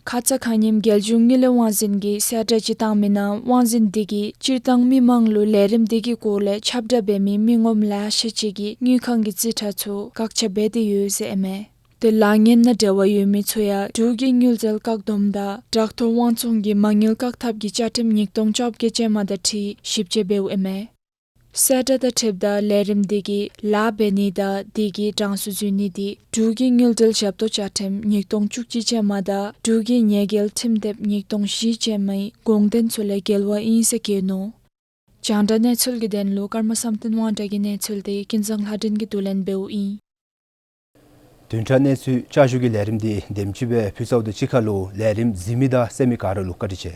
ཁ་ཙ་ཁ་ཉིནམ་རྒྱལ་གཞུང་དངུལ་ལས་དབང་འཛིན་གྱིས་གསལ་བསྒྲགས་ཅིག་བཏང་མིའི་ནང་དབང་འཛིན་འདི་གིས་སྤྱིར་བཏང་མི་མང་ལུ་ལས་རིམ་འདི་གི་སྐོར་ལས་ཁྱབ་བསྒྲགས་འབད་མི་མི་ངོམ་ལེ་ཤ་ཅིག་གིས་དངུལ་ཁང་གི་རྩིས་ཁྲ་ཚུ་བཀག་ཆ་འབད་དེ་ཡོད་ཟེར་ཨིན་མས། ཏེ་ལཱ་ངན་ནང་འབྲེལ་བ་ཡོད་མི་ཚུ་ཡང་འབྲུག་གི་དངུལ་རྩིས་བཀག་སྡོམ་དང་དྲག་ཐོག་དབང་བཙོང་གི་མ་དངུལ་བཀག་ཐབས་ཀྱི་བཅའ་ཁྲིམས་ཉིས་སྟོང་བཅོ་བརྒྱད་ཅན་མ་དང་འཁྲིལ་ཞིབ་དཔྱད་འབདཝ་ཨིན་མས། གསལ་བསྒྲགས་དང་འཁྲིལཝ་ད་ལས་རིམ་འདི་གིས་ལཱ་འབད་ནི་དང་དེ་གི་གྲངས་སུ་འཛུལ་ནི་འདི་འབྲུག་གི་དངུལ་འབྲེལ་ཞབས་ཏོག་བཅའ་ཁྲིམས་ཉིས་སྟོང་བཅུ་གཅིག་ཅན་མ་དང་འབྲུག་གི་ཉེས་འགེལ་ཁྲིམས་དེབ་ཉིས་སྟོང་བཞི་ཅན་མའི་དགོངས་དོན་ཚུ་ལས་འགལ་བ་ཨིན་ཟེར་བཀོད་ནུག། རྒྱང་བསྒྲགས་གནས་ཚུལ་གྱི་དོན་ལུ་ཀརྨ་བསམ་གཏན་དབང་གྲགས་ཀྱི་གནས་ཚུལ་འདི་ཀུན་བཟང་ལྷ་སྒྲོན་གྱིས་བསྡུ་ལེན་འབདཝ་ཨིན། བདུན་ཕྲག་གནས་ཚུལ་བསྐྱར་ཞུ་གི་ལས་རིམ་འདི་དེམ་ཅིག་སྦེ་ཕུལ་ཚརཝ་དང་གཅིག་ཁར་ལུ་ལས་རིམ་གཟིགས་མི་དང་གསན་མི་ག་ར་ལུ་བཀའ་དྲིན་ཆེ།